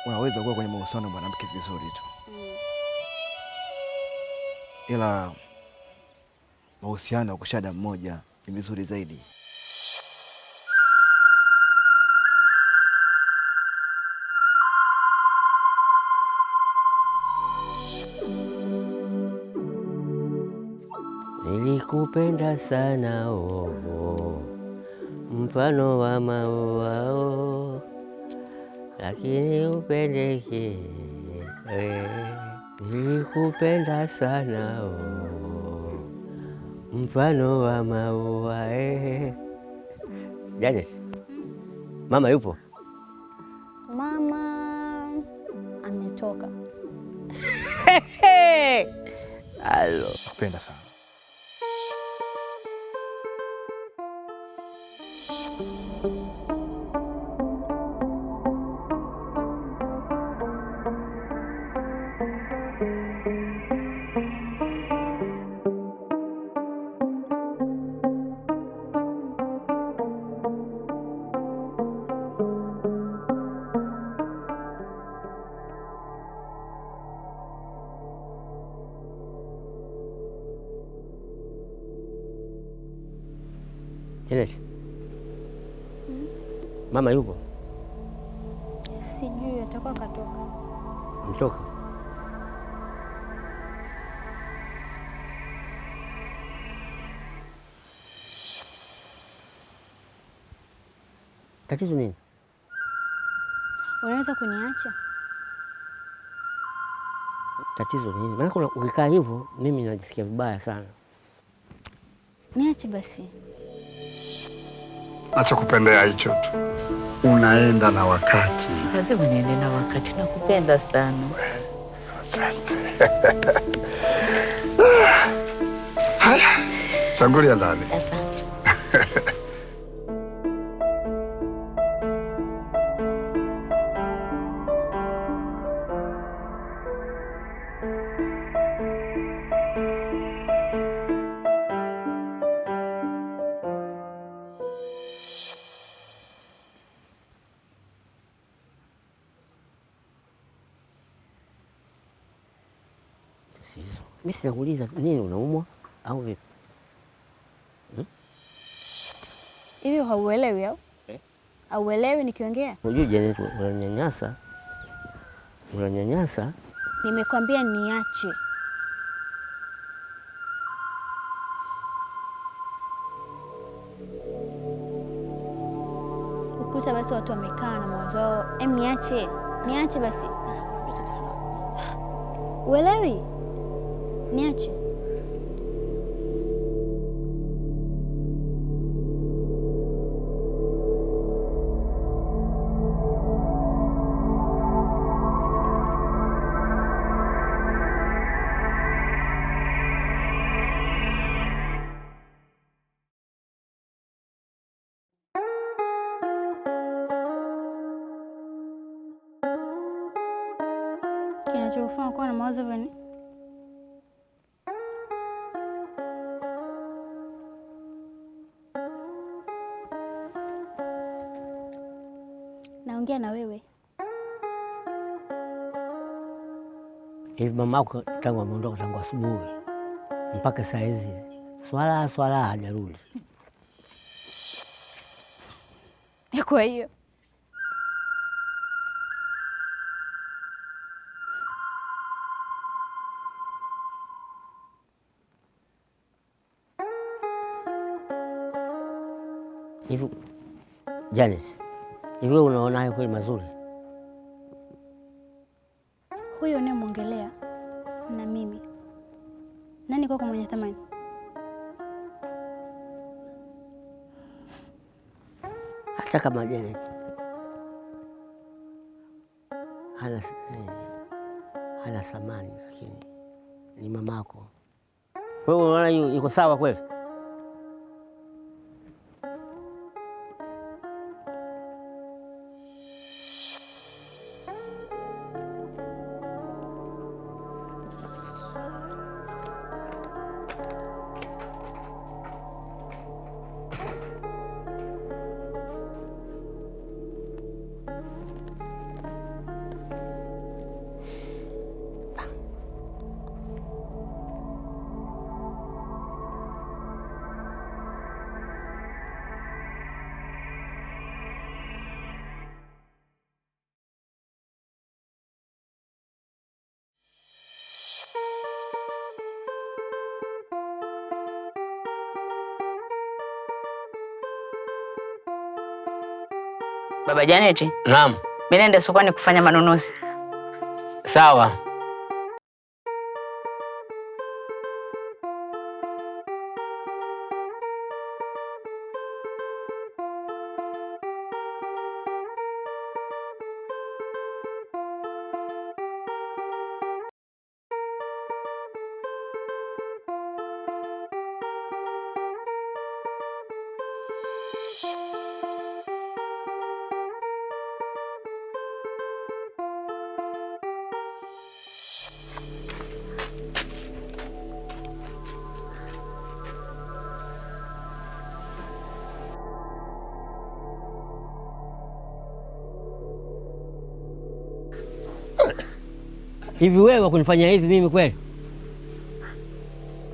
Unaweza kuwa kwenye mahusiano na mwanamke vizuri tu, ila mahusiano ya kushada mmoja ni mizuri zaidi. Nilikupenda sana oh, mfano wa maua oh, lakini upendeke. Nilikupenda sana oh, mfano wa maua eh. Janet, mama yupo? Mama ametoka. Halo. Nakupenda sana. Janet, mama yupo? Sijui, atakuwa katoka. Mtoka? Tatizo nini? Unaweza kuniacha? Tatizo nini? Maana ukikaa hivyo mimi najisikia vibaya sana. Niache basi. Nachokupendea hicho tu, unaenda na wakati. Lazima niende na wakati, nakupenda sana. Asante. Haya, tangulia ndani. Asante. Mimi sinakuuliza nini, unaumwa au vipi? Hivi hauelewi au? Hauelewi nikiongea? Unajua Janet, unanyanyasa. Unanyanyasa. Nimekwambia niache. Ukuta basi watu wamekaa na mawazo yao. Niache. Niache basi. Uelewi? Niache. Kinachofanya kuwa na mawazo hivyo ni naongea na wewe. Hivi mamako tangu ameondoka tangu asubuhi mpaka saa hizi swala swala hajarudi. Kwa hiyo hivi Janet, hivi wewe unaona hayo kweli mazuri? Huyo unayemwongelea na mimi, nani kwako mwenye thamani? Hata kama Janet hana thamani, lakini ni mamako. Wewe unaona yuko sawa kweli? Baba Janeti, Naam, mimi naenda sokoni kufanya manunuzi. Sawa. Hivi wewe kunifanya hivi mimi kweli?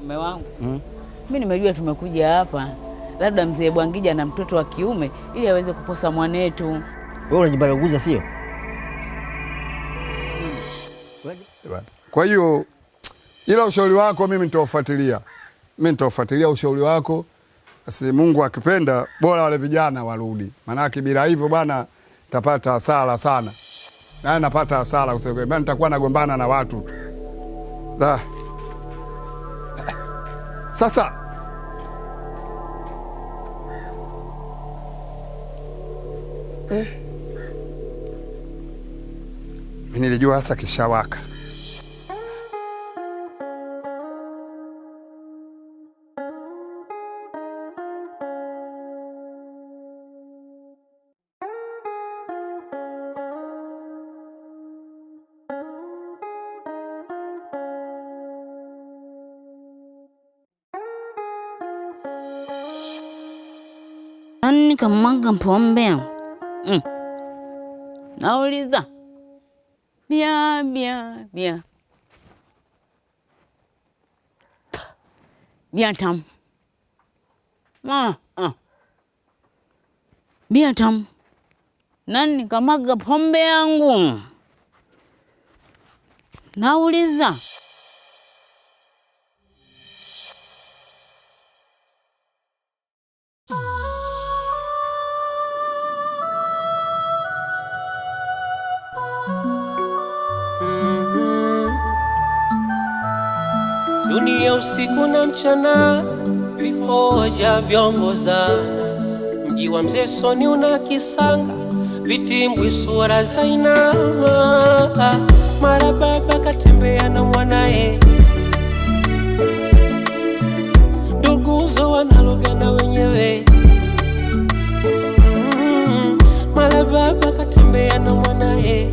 Mume wangu, mimi nimejua tumekuja hapa labda mzee Bwangija na mtoto wa kiume ili aweze kuposa mwanetu. Wewe unajibaraguza sio? Kwa hiyo ila ushauri wako mimi nitaufuatilia. Mimi nitaufuatilia ushauri wako. Basi Mungu akipenda bora wale vijana warudi. Maanake bila hivyo bwana tapata hasara sana. Na napata hasara kwa sababu nitakuwa nagombana na watu tu. La. Sasa mimi nilijua hasa kishawaka. Nani kamwaga pombe? Nauliza. Bia bia bia. Bia tamu. Bia tamu. Nani kamwaga pombe yangu? Nauliza. Dunia usiku na mchana, vihoja vyongozana. Mji wa Mzee Soni una kisanga, vitimbwi sura za inama. Mara baba katembea na mwanae, nduguzo wanalogana wenyewe. Mara baba katembea na mwanae,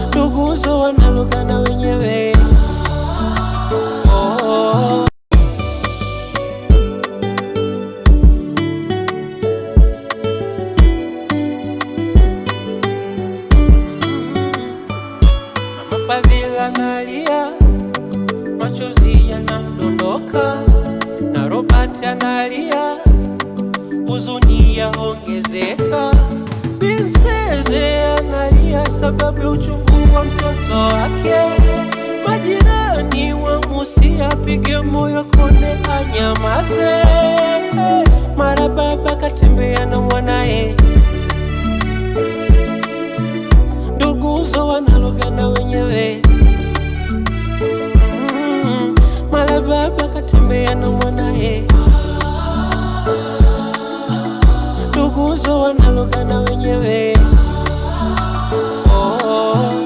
nduguzo wanalogana wenyewe. Oh. Mama Fadhila analia, machozi yanamdondoka, na Robert analia, huzuni yaongezeka. Binseze analia sababu uchungu wa mtoto wake. Majirani wamusia apige moyo konde anyamaze. Mara baba katembea na mwanae, nduguzo wanalogana wenyewe. Mara baba katembea na mwanae, nduguzo wanalogana wenyewe. Oh.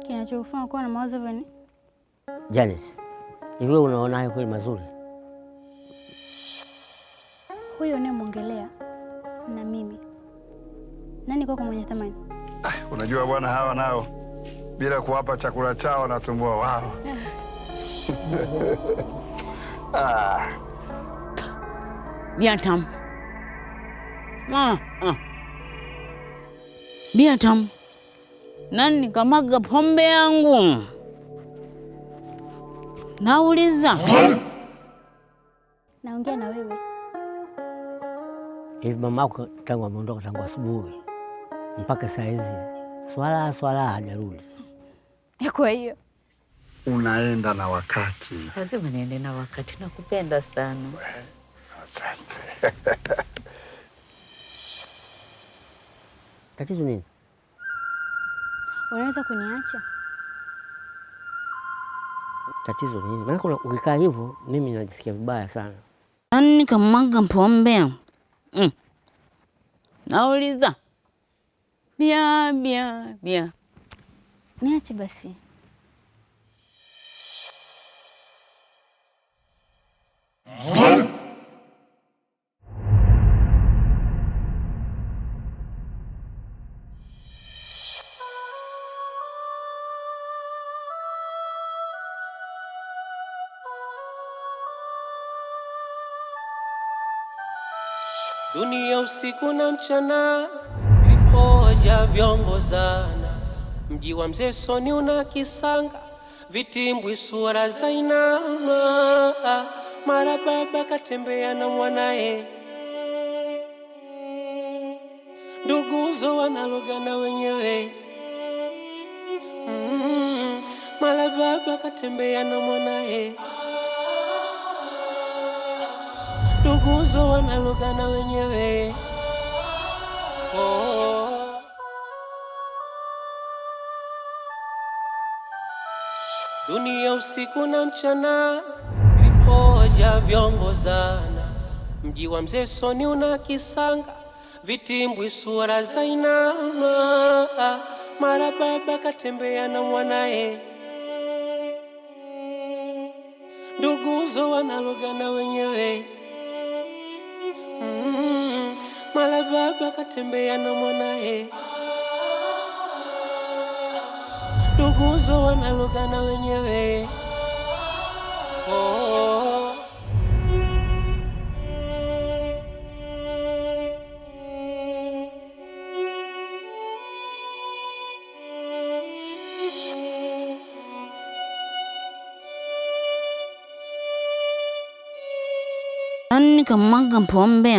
Kinachokufanya kuwa na mawazo hivyo ni? Janet, hivi wewe unaona hayo kweli mazuri? Huyo unayemwongelea na mimi, nani kwako mwenye thamani? Unajua bwana, hawa nao bila kuwapa chakula chao wanasumbua wao. Bia tamu. Bia tamu. Nani kamwaga pombe yangu? Nauliza. Naongea na wewe. Hivi mamako tangu ameondoka tangu asubuhi mpaka saa hizi swala swala hajarudi. Kwa hiyo Unaenda na wakati. Lazima niende na wakati. Nakupenda sana. Asante. Tatizo nini? Unaweza kuniacha? Tatizo nini? Maana kuna ukikaa hivyo mimi najisikia vibaya sana. Nani kamwaga pombe? Nauliza. Bia bia bia. Niache basi. Dunia usiku na mchana, vihoja vyongozana. Mji wa Mzee Soni una kisanga, vitimbwi sura za inama. Mara baba katembea na mwanae, nduguzo wanalogana wenyewe. Mara baba katembea na mwanae, nduguzo wanalogana wenyewe. Oh. Dunia usiku na mchana, vihoja vyongozana. Mji wa Mzee Soni una kisanga, vitimbwi sura za inama. Mara baba katembea na mwanae, nduguzo wanalogana wenyewe. Mara baba katembea na mwanae, nduguzo wanalogana wenyewe. Oh. Nani kamwaga pombe?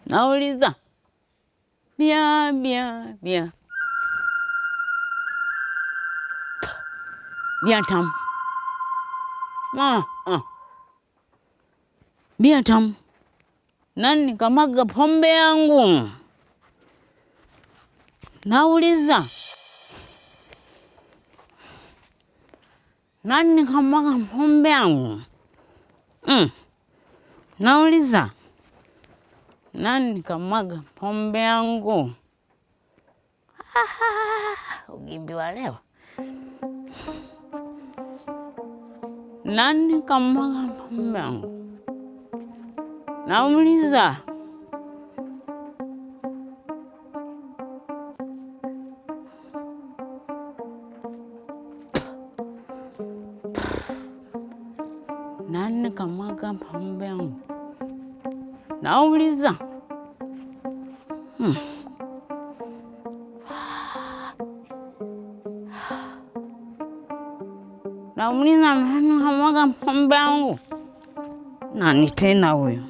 Nauliza. Bia bia bia. Bia tamu. Ah, ah. Bia tamu. Nani kamwaga pombe yangu? Nauliza. Nani kamwaga pombe yangu? Nauliza. Nani kamwaga pombe yangu? Ugimbi wa leo. Nani kamwaga pombe yangu? Nauliza. Nani kamwaga pombe yangu? Nauliza. Nauliza nani kamwaga pombe yangu? Nani tena huyu?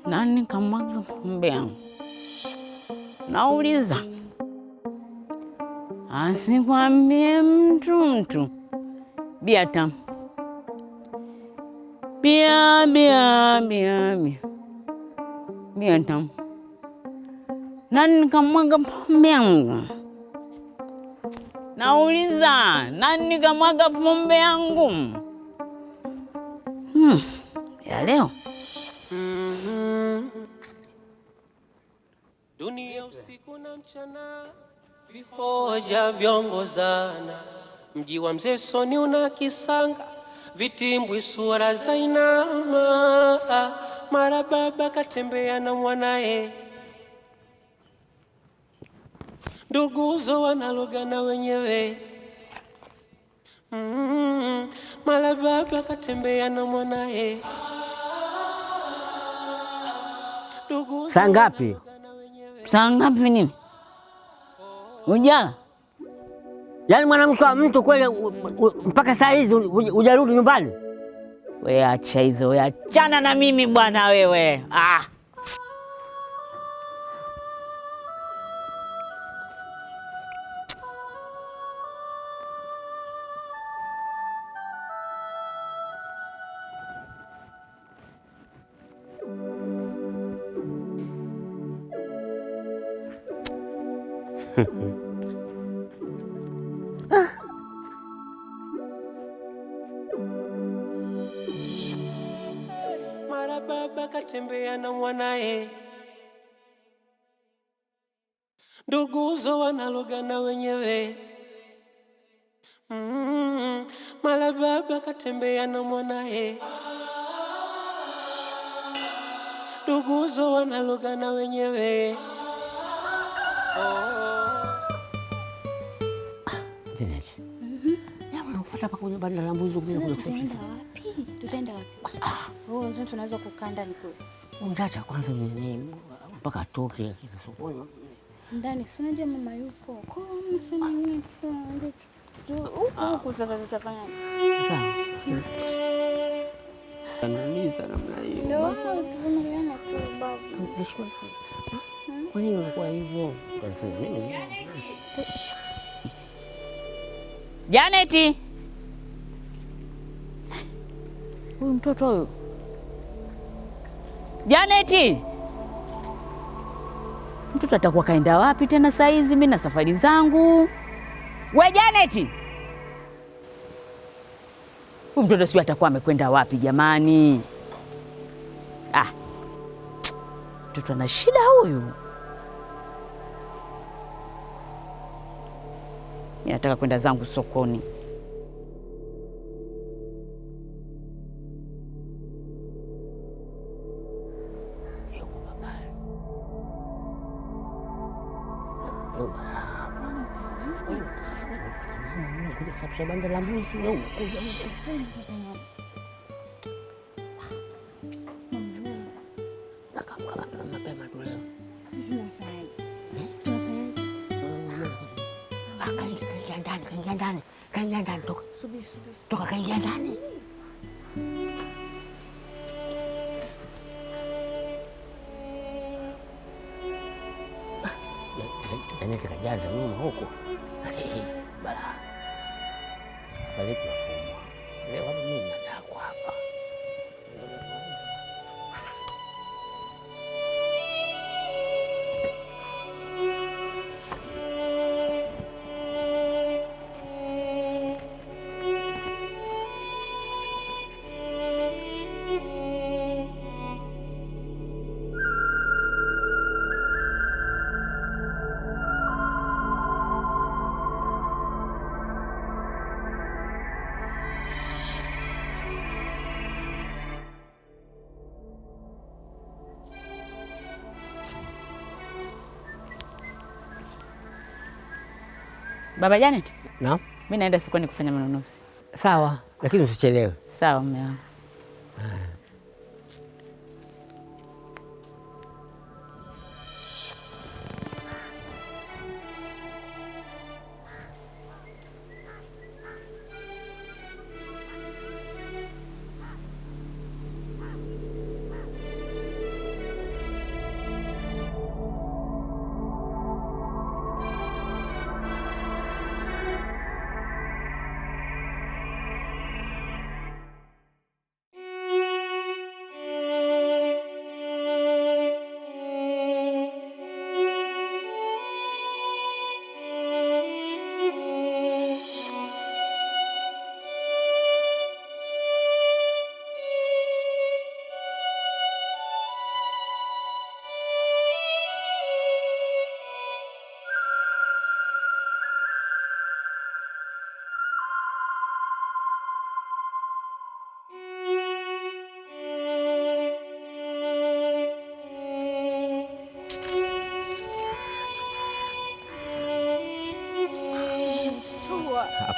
Nani kamwaga pombe yangu? Nauliza. Asikwambie mtu mtu. Bia tamu. Bia bia bia bia. Bia tamu. Nani kamwaga pombe yangu? Nauliza, nani kamwaga pombe yangu? Ya leo. Dunia usiku na mchana, vihoja vyongozana. Mji wa Mzee Soni una kisanga, vitimbwi sura za inama. Mara baba katembea na mwanae, nduguzo wanalogana wenyewe. Mara baba katembea na mwanae, nduguzo Saa ngapi? wanalogana wenyewe. Saa ngapi nini? Ujala? Yaani mwanamke wa mtu kweli mpaka saa hizi hujarudi nyumbani? We acha hizo, we achana na mimi bwana wewe. Ah. Mara baba katembea na mwanae, nduguzo wanalogana wenyewe. Mara baba katembea na mwanae, nduguzo wanalogana wenyewe. Janet. Ya unakufuata hapa kwenye banda la mbuzi kuja kusafisha. Wapi? Tutaenda wapi? Oh, ndio tunaweza kukaa ndani kule. Unaacha kwanza nini mpaka atoke akija sokoni. Ndani si unajua mama yupo. Kwa hiyo msema nini sasa huko huko sasa tutafanya. Sawa. Ananiza namna hiyo. Ndio tuvumiliane tu babu. Kwa nini unakuwa hivyo? Unanifanya mimi. Janeti. Huyu mtoto huyu. Janeti. Mtoto atakuwa kaenda wapi tena saa hizi? Mimi na safari zangu. We Janeti. Huyu mtoto sio atakuwa amekwenda wapi jamani? Ah. Mtoto ana shida huyu. Mimi nataka kwenda zangu sokoni. Kuja kusafisha banda la mbuzi wewe unakuja huku. Nakaamka mapema mapema tu leo. Ah, kaingia ndani, kaingia ndani, kaingia ndani, toka. Toka kaingia ndani. Janeti kajaza nyuma huko. Balaa. Hapa leo tunafumwa. Leo hapa mimi nadakwa hapa. Baba Janet, Naam. mimi naenda sokoni kufanya manunuzi. Sawa, lakini usichelewe. Sawa mume wangu.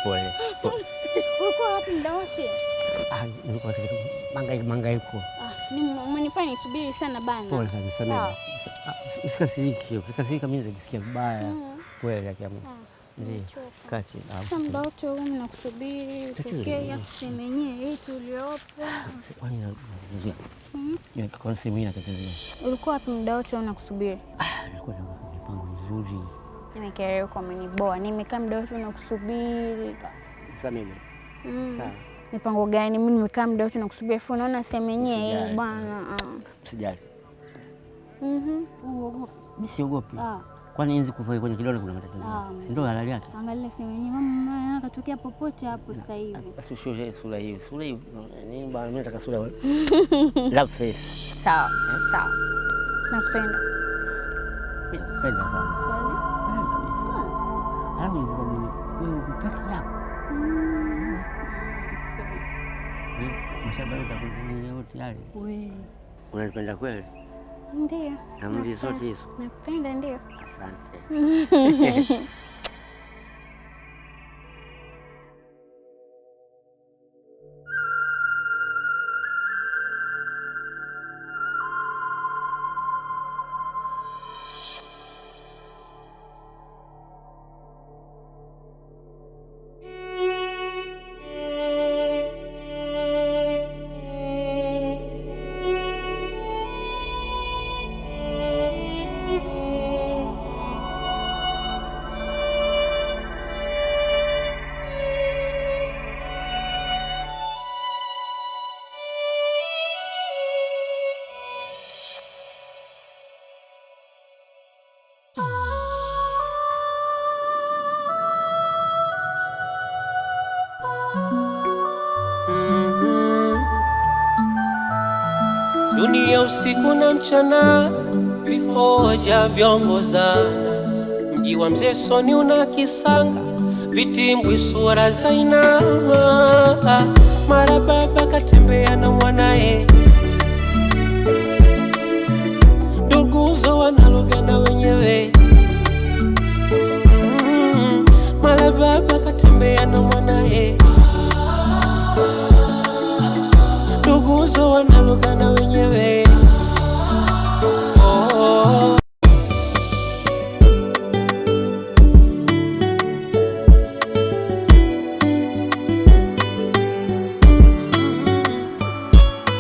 Pole. Ulikuwa wapi muda wote? Ah, nilikuwa katika mangaiko. Ah, umenifanya nisubiri sana bana. Pole sana, nisamehe. Usikasirike, ukikasirika mimi nitajisikia vibaya. Kweli acha Mungu. Ndio. Kaa chini. Sasa muda wote huu mimi nakusubiri, Tatizo upokee ni afu simu yenyewe hii tuliopo. Kwani na kwa simu hii inatatizo. Ulikuwa wapi muda wote huu nakusubiri? Ah, nilikuwa na mipango mizuri. Nimekereuka, umeniboa. Nimekaa muda wote nakusubiri. Sasa mimi. Sawa. Mipango gani? Mimi nimekaa muda wote nakusubiri, afu unaona sehemu yenyewe hii Usijali. bwana. Usijali. Uogopi? Mimi siogopi. Ah. Kwani inzi kufa kwenye kidole kuna matatizo? Ah. Si ndio halali yake? Angalia sehemu yenyewe, mama akatokea popote hapo sasa hivi. Basi usioshe sura hiyo. Sura hiyo nini bwana, mimi nataka sura love face. Sawa, sawa. Nakupenda. Mimi nakupenda sana. Kweli? Kweli kabisa. Alafu nilikuwa mimi wewe uko peke yako. Mashamba yote yakuvumilia yote yale. We. Unanipenda kweli? Ndio. Na mli zote hizo. Nakupenda ndio. Asante. Dunia usiku na mchana, vihoja vyongozana. Mji wa Mzee Soni una kisanga, vitimbwi sura za inama. Mara baba katembea na mwanae, nduguzo wanalogana wenyewe. Mara baba katembea na mwanae, nduguzo wanalogana wenyewe. Oh.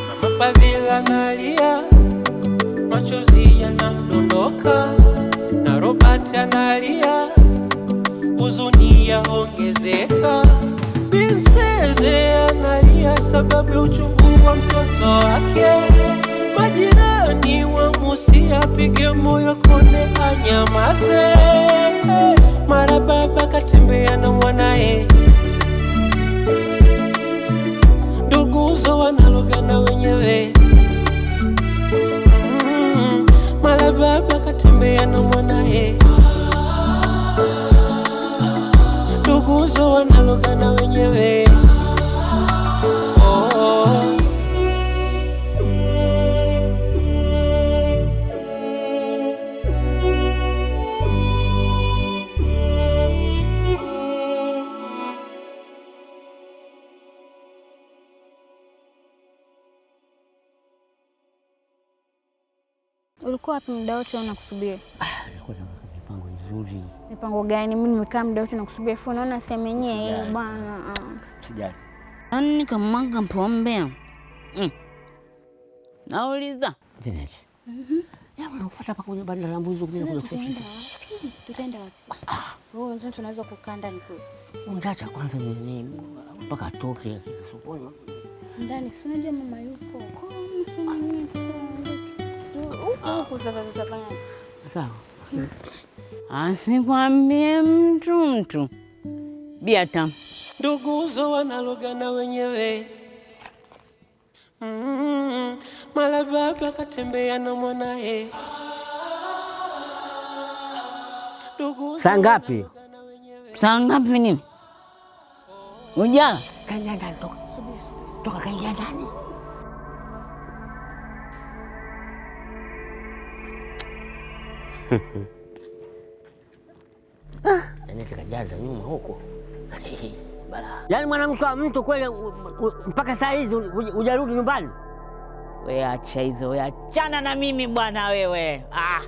Mama Fadhila analia, machozi yanamdondoka, na Robert analia, huzuni yaongezeka. Binseze analia sababu ya uchungu wa mtoto wake. Majirani wamusia apige moyo kone anyamaze. Mara baba katembea na mwanae, nduguzo wanalogana wenyewe. Mara baba katembea na mwanae, nduguzo wanalogana wenyewe. Oh. Ulikuwa wapi muda wote nakusubiri? Nilikuwa na mipango mizuri. Mipango gani? Mimi nimekaa muda wote nakusubiri, afu unaona sehemu yenyewe hii Usijali. bwana. Usijali. Nani kamwaga pombe? Nauliza. Janet. Ya wanakufuata hapa kwenye banda la mbuzi kuja kuja Tutaenda wapi? Tutaenda wapi? Wewe unadhani tunaweza kukaa ndani kule? Ungeacha kwanza nini mpaka atoke sokoni. Ndani si unajua mama yupo. Kwa hiyo mimi huko huko sasa tutafanya. Sawa. Asikwambie mtu. Biata. Nduguzo wanalogana wenyewe. Mara baba katembea na mwanae, nduguzo Saa ngapi? wanalogana wenyewe. Saa ngapi nini? Ujala? Kaingia ndani toka. Toka kaingia ndani. Janet kajaza nyuma huko. Balaa. Yaani mwanamke wa mtu kweli mpaka saa hizi hujarudi nyumbani. We acha hizo, we achana na mimi bwana wewe. Ah.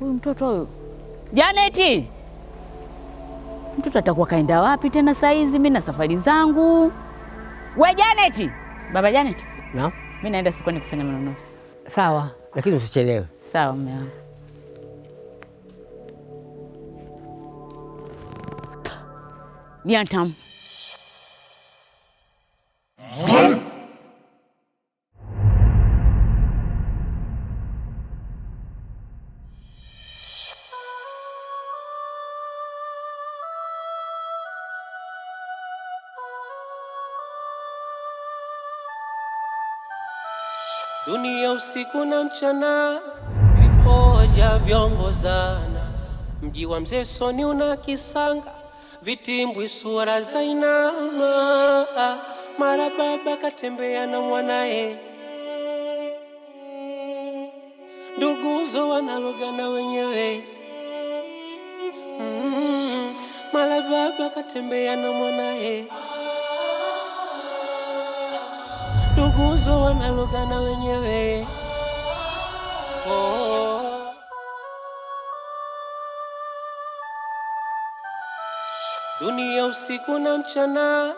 Huyu mtoto huyu Janeti, mtoto atakuwa kaenda wapi tena saa hizi? Mimi na safari zangu. We Janeti, baba Janeti, Naam. mimi naenda sokoni kufanya manunuzi. Sawa, lakini usichelewe. Sawa mume wangu. Niantam. Dunia usiku na mchana, vihoja vyongozana, mji wa mzee Soni una kisanga, vitimbwi sura za inama, mara baba katembea na mwanae, nduguzo wanalogana wenyewe. Mara baba katembea na mwanae, nduguzo wanalogana wenyewe. Oh. Dunia usiku na mchana,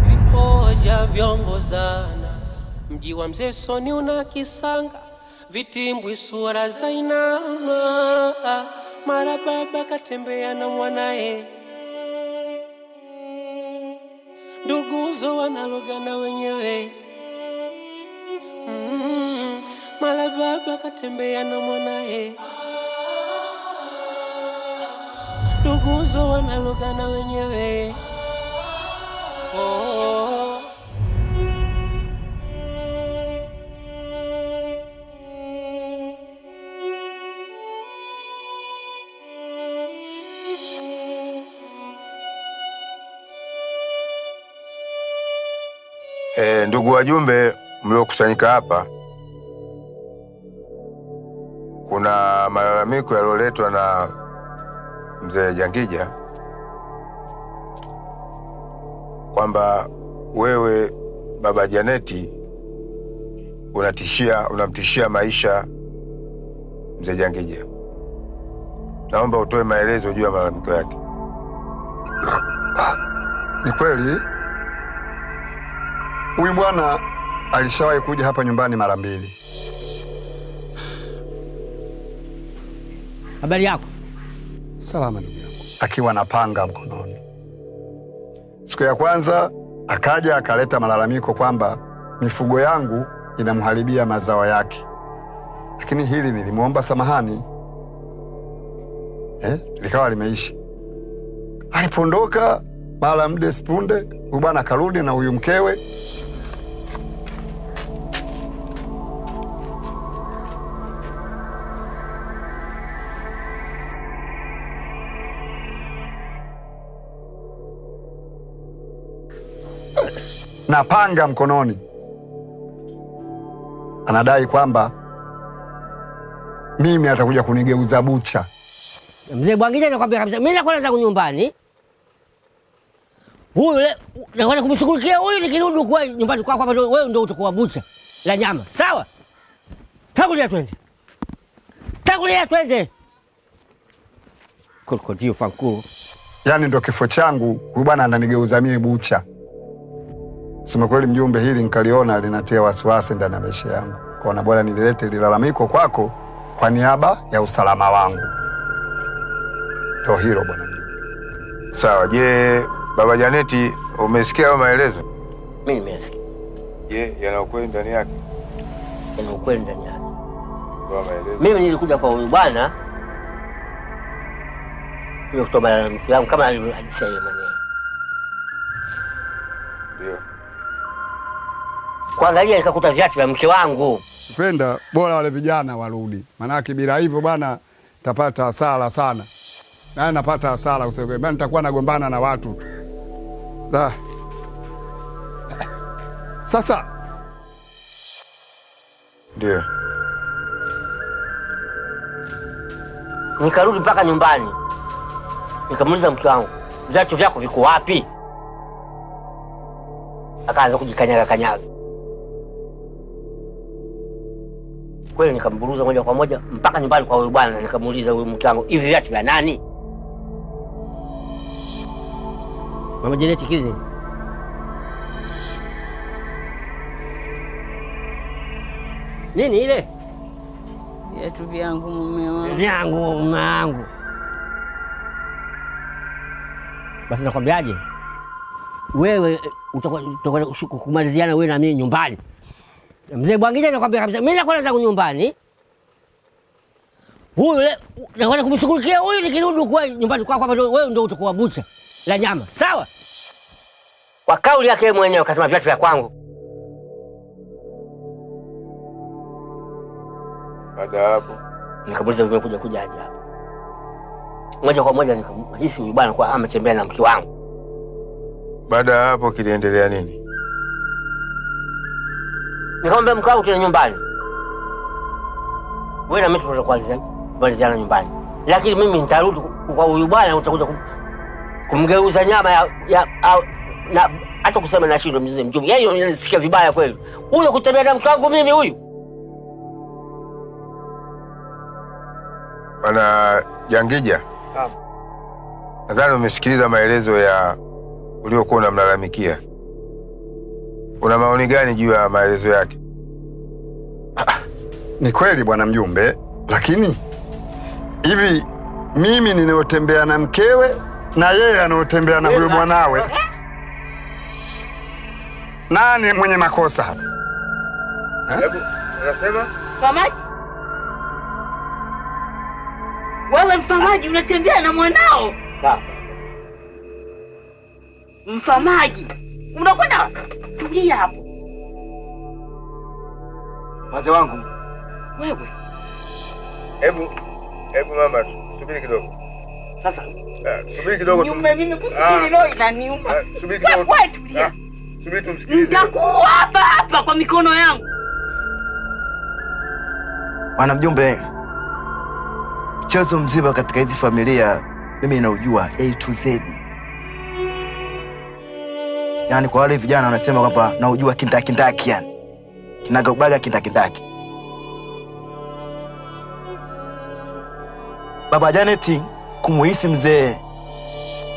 vihoja vyongozana, mji wa mzee Soni una kisanga, vitimbwi sura za inama, mara baba katembea na mwanae, nduguzo wanalogana wenyewe. Mara baba katembea na mwanae, nduguzo wanalogana wenyewe. Oh. Ndugu wajumbe mliokusanyika hapa, kuna malalamiko yaliyoletwa na mzee Jangija kwamba wewe baba Janeti unamtishia maisha mzee Jangija. Naomba utoe maelezo juu ya malalamiko yake. Ni kweli huyu bwana alishawahi kuja hapa nyumbani mara mbili. Habari yako? Salama ndugu yangu, akiwa na panga mkononi. Siku ya kwanza akaja akaleta malalamiko kwamba mifugo yangu inamharibia mazao yake, lakini hili nilimwomba samahani, likawa limeisha. Alipondoka mara muda sipunde, huyu bwana akarudi na huyu mkewe. Na panga mkononi, anadai kwamba mimi atakuja kunigeuza bucha. Mzee Bwangija, nakwambia kabisa, mimi nakwenda zangu nyumbani. Huyu nakwenda kumshughulikia huyu, nikirudi kwa nyumbani kwako hapa wewe ndio utakuwa bucha la nyama. Sawa? Tangulia twende. Tangulia twende. Krokodilo fanku. Yaani ndio kifo changu, huyu bwana ananigeuza mimi bucha. Sema kweli mjumbe, hili nikaliona linatia wasiwasi ndani ya maisha yangu. Kaona bora nililete lilalamiko kwako kwa niaba ya usalama wangu. Ndio hilo bwana mjumbe. Sawa. Je, baba Janeti, umesikia hayo maelezo? Mimi nimesikia. Je, yana ukweli ndani yake? Yana ukweli ndani yake. Kwa maelezo. Mimi nilikuja kwa huyu bwana kuja kutoa malalamiko yangu kama alivyohadisia yeye mwenyewe. Ndio. Kuangalia nikakuta viatu vya mke wangu. Penda bora wale vijana warudi. Maanake bila hivyo bwana tapata hasara sana. Na napata hasara kusema kweli. Maana nitakuwa nagombana na watu tu. La. Sasa ndio nikarudi mpaka nyumbani. Nikamuuliza mke wangu, viatu vyako viko wapi? Akaanza kujikanyaga kanyaga. Kweli nikamburuza moja kwa moja mpaka nyumbani kwa huyu bwana, nikamuuliza huyu mke wangu, hivi viatu vya nani? Mama Janeti kile nini ile? Viatu vyangu mume wangu. Vyangu mume wangu. Basi nakwambiaje? Wewe utakuwa kumaliziana wewe na mimi nyumbani. Mzee Bwangija nakwambia kabisa, mimi nakwenda zangu nyumbani. Huyu nakwenda kumshughulikia huyu, nikirudi kwa nyumbani kwako hapa wewe ndio utakuwa bucha la nyama. Sawa? Kwa kauli yake mwenyewe akasema viatu vya kwangu. Baada ya hapo nikamuuliza umekuja kuja aje hapa. Moja kwa moja nikamhisi huyu bwana kwa ametembea na mke wangu. Baada ya hapo kiliendelea nini? Nikamwambia mke wangu tena nyumbani. Wewe na mimi tutakuwa kumaliziana nyumbani. Lakini mimi nitarudi kwa huyu bwana, utakuja kumgeuza nyama ya na hata kusema nashindwa mzee mjumbe. Yeye anasikia vibaya kweli. Huyo kutembea na mke wangu mimi huyu. Bwana Jangija. Naam. Nadhani umesikiliza maelezo ya uliokuwa unamlalamikia. Una maoni gani juu ya maelezo yake? Ni kweli bwana mjumbe, lakini hivi mimi ninayotembea na mkewe na yeye anayotembea na huyo mwanawe, nani mwenye makosa hapa? Hebu unasema? Mfamaji? Wewe mfamaji unatembea na mwanao? Mfamaji unakwenda, tulia hapo. Wazee wangu. Wewe. Hebu mama subiri kidogo. Sasa subiri kidogo. Niume mimi kusubiri leo inaniuma. Subiri kidogo. Wewe tulia. Subiri tumsikilize. Nitakuua hapa hapa kwa mikono yangu. Bwana mjumbe, mchezo mzima katika hizi familia mimi naujua A to Z. Yaani kwa wale vijana wanasema kwamba naujua kindakindaki yani. Kinagaubaga kindakindaki. Baba Janeti kumuhisi mzee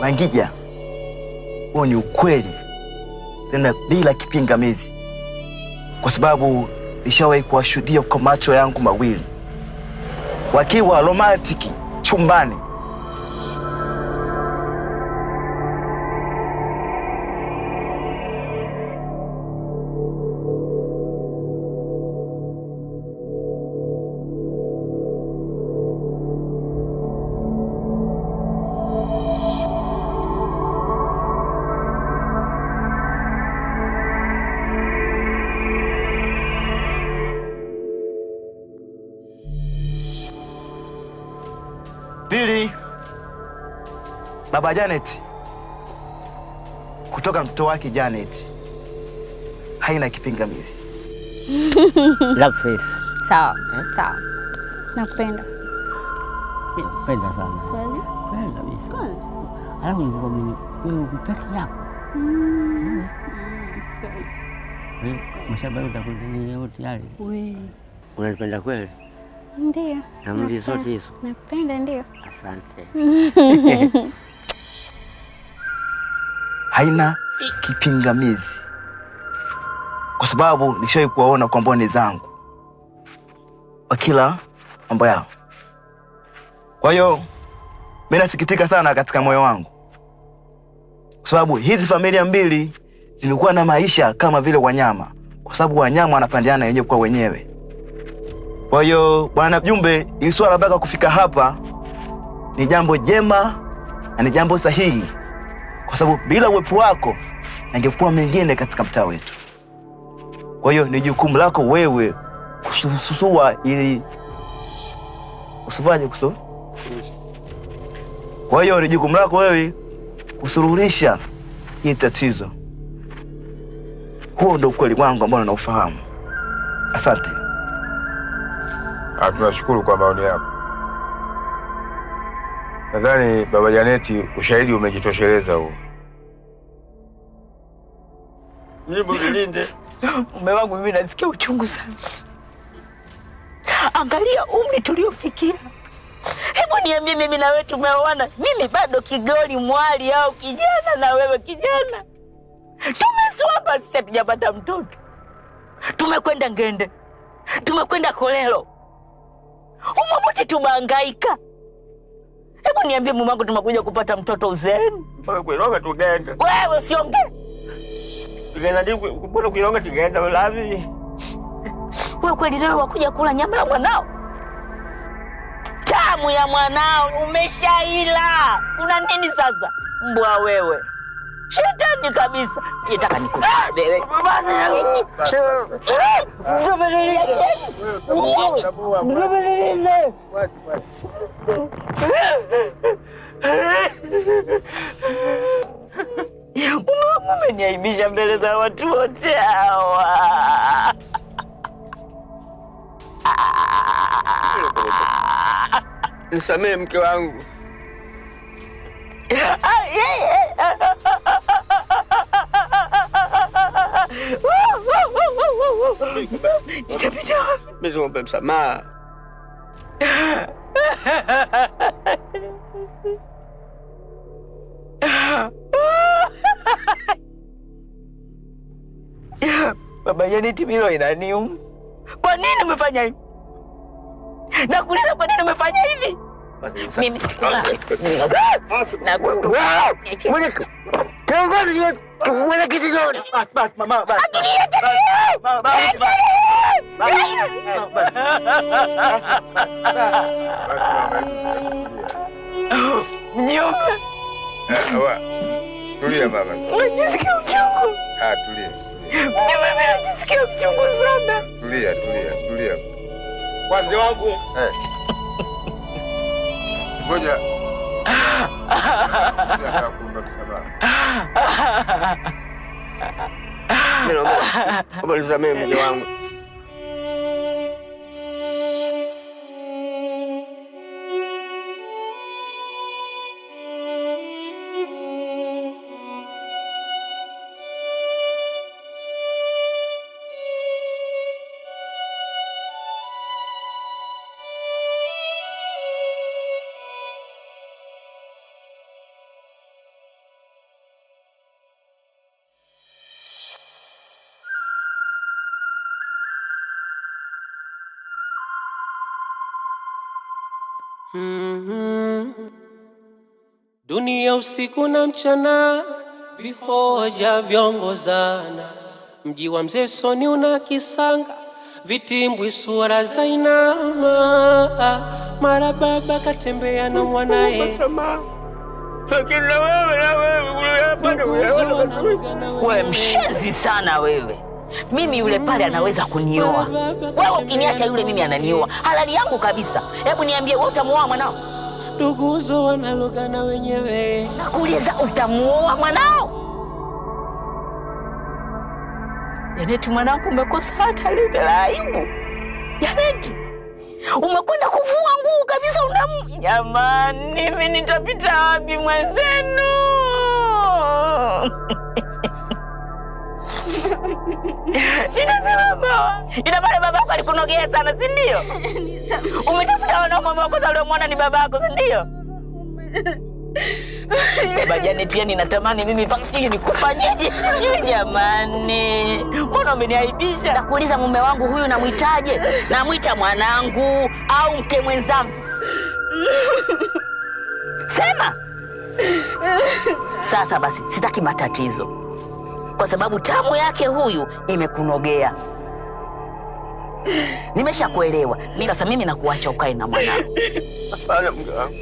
Wangija, huo ni ukweli tena bila kipingamizi, kwa sababu nishawahi kuwashuhudia kwa macho yangu mawili wakiwa romantiki chumbani. Pili, Baba Janet kutoka mtoto wake Janet haina kipingamizi. Love face. Sawa, sawa. Nakupenda. Mimi nakupenda sana. Kweli? Kweli kabisa. Kweli? Alafu nilikuwa mimi wewe uko peke yako. Kweli. Mashamba yote utakuwa yote yale. Wewe. Unanipenda kweli? Ndio. Na mimi zote hizo. Nakupenda ndio. Asante. Haina kipingamizi, kwa sababu nishawahi kuwaona kwa mboni zangu wakila mambo yao. Kwa hiyo mimi nasikitika sana katika moyo wangu, kwa sababu hizi familia mbili zimekuwa na maisha kama vile wanyama, kwa sababu wanyama wanapandiana wenyewe kwa wenyewe. Kwa hiyo bwana mjumbe, hili swala mpaka kufika hapa ni jambo jema na ni jambo sahihi, kwa sababu bila uwepo wako angekuwa mengine katika mtaa wetu. Kwa hiyo ni jukumu lako wewe kususua ili usifaje kusu. Kwa hiyo ni jukumu lako wewe kusuluhisha hili tatizo. Huo ndio ukweli wangu ambao ninaufahamu. Asante. Tunashukuru kwa maoni yako. Nadhani Baba Janeti ushahidi umejitosheleza huo. Mjumbe nilinde. Mume wangu mimi nasikia uchungu sana. Angalia umri tuliofikia. Hebu niambie, mimi na wewe tumeoana, mimi bado kigoli mwali au kijana na wewe kijana. Tumeswapa sisi hatujapata mtoto. Tumekwenda Ngende. Tumekwenda Kolelo. Humo wote tumehangaika. Hebu niambie mume wangu, tumekuja kupata mtoto uzeeni? Mpaka kuilonga tugenda. Wewe usiongee. Tugenda ndi mbona kuilonga tugenda walavi. Wewe kweli leo wakuja kula nyama ya mwanao? Tamu ya mwanao umeshaila. Una nini sasa? Mbwa wewe. Shetani kabisa. Nitaka nikupe. Mume umeniaibisha mbele za watu wote hawa. Nisamehe mke wangu. Nitapita wapi? Mimi naomba msamaha. Baba Janeti, milo inaniuma. Kwa nini umefanya hivi? Nakuuliza, kwa nini umefanya hivi? Mimi Mjomba. Tulia baba. Unajisikia uchungu? Ah, tulia. Mjomba, mimi najisikia uchungu sana. Tulia, tulia, tulia. Wazee wangu. Ngoja. Nataka msamaha. Mimi naomba nisamehe mke wangu. Dunia usiku na mchana, vihoja viongozana. Mji wa Mzee Soni una kisanga, vitimbwi sura za inama. Mara baba katembea na mwanae, Wewe mshenzi sana wewe. Mimi yule pale anaweza kunioa. Wewe ukiniacha yule mimi ananioa. Halali yangu kabisa. Hebu niambie, wewe utamuoa mwanao? Nduguzo wanalogana wenyewe. Nakuuliza, utamuoa mwanao? Janeti mwanangu, umekosa hata lile la aibu. Janeti, umekwenda kuvua nguo kabisa unam. Jamani, mimi nitapita wapi mwenzenu? Ninasema baba, ina maana babako alikunogea sana, si ndio? Umetafuta wanaume wa kwanza uliomwona ni babako, si ndio? Baba Janet, yani natamani mimi sijui nikufanyeje. Sijui jamani. Mbona umeniaibisha? Nakuuliza, mume wangu huyu namuitaje? Namuita mwanangu au mke mwenzangu? Sema. Sasa basi, sitaki matatizo. Kwa sababu tamu yake huyu imekunogea. Nimeshakuelewa. Sasa mimi nakuacha ukae na mwanangu. Hapana mke wangu.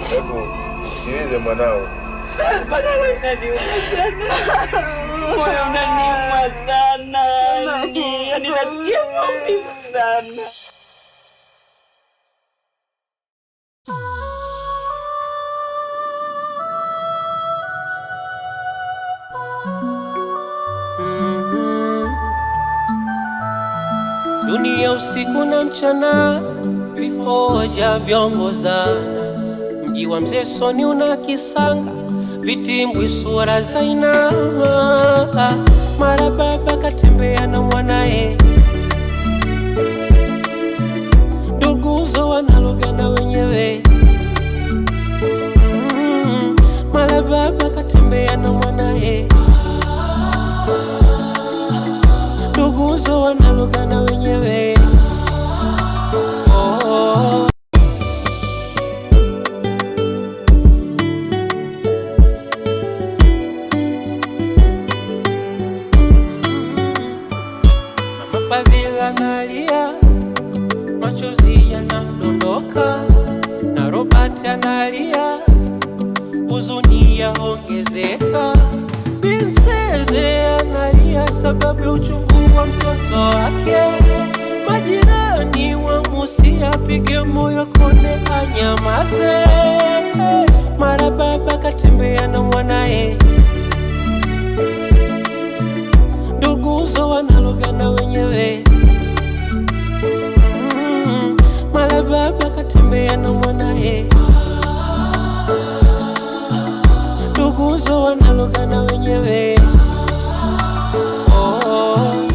Hebu sikilize mwanao. Moyo unaniuma sana. Moyo unaniuma sana. Yaani nasikia maumivu sana. Dunia usiku na mchana, Vihoja vyongozana, mji wa Mzee Soni una kisanga, vitimbwi sura za inama. Mara baba katembea na mwanaye, nduguzo wanalogana wenyewe. Mara baba katembea na mwanaye, nduguzo wanalogana wenyewe. Oh. Mama Fadhila analia, machozi yanamdondoka, na Robert analia, huzuni yaongezeka. Binseze analia sababu ya uchungu wa mtoto wake. Majirani wamusia apige moyo konde anyamaze. Mara baba katembea na mwanaye, nduguzo wanalogana wenyewe. Mara baba katembea na mwanaye, nduguzo wanalogana wenyewe. Oh.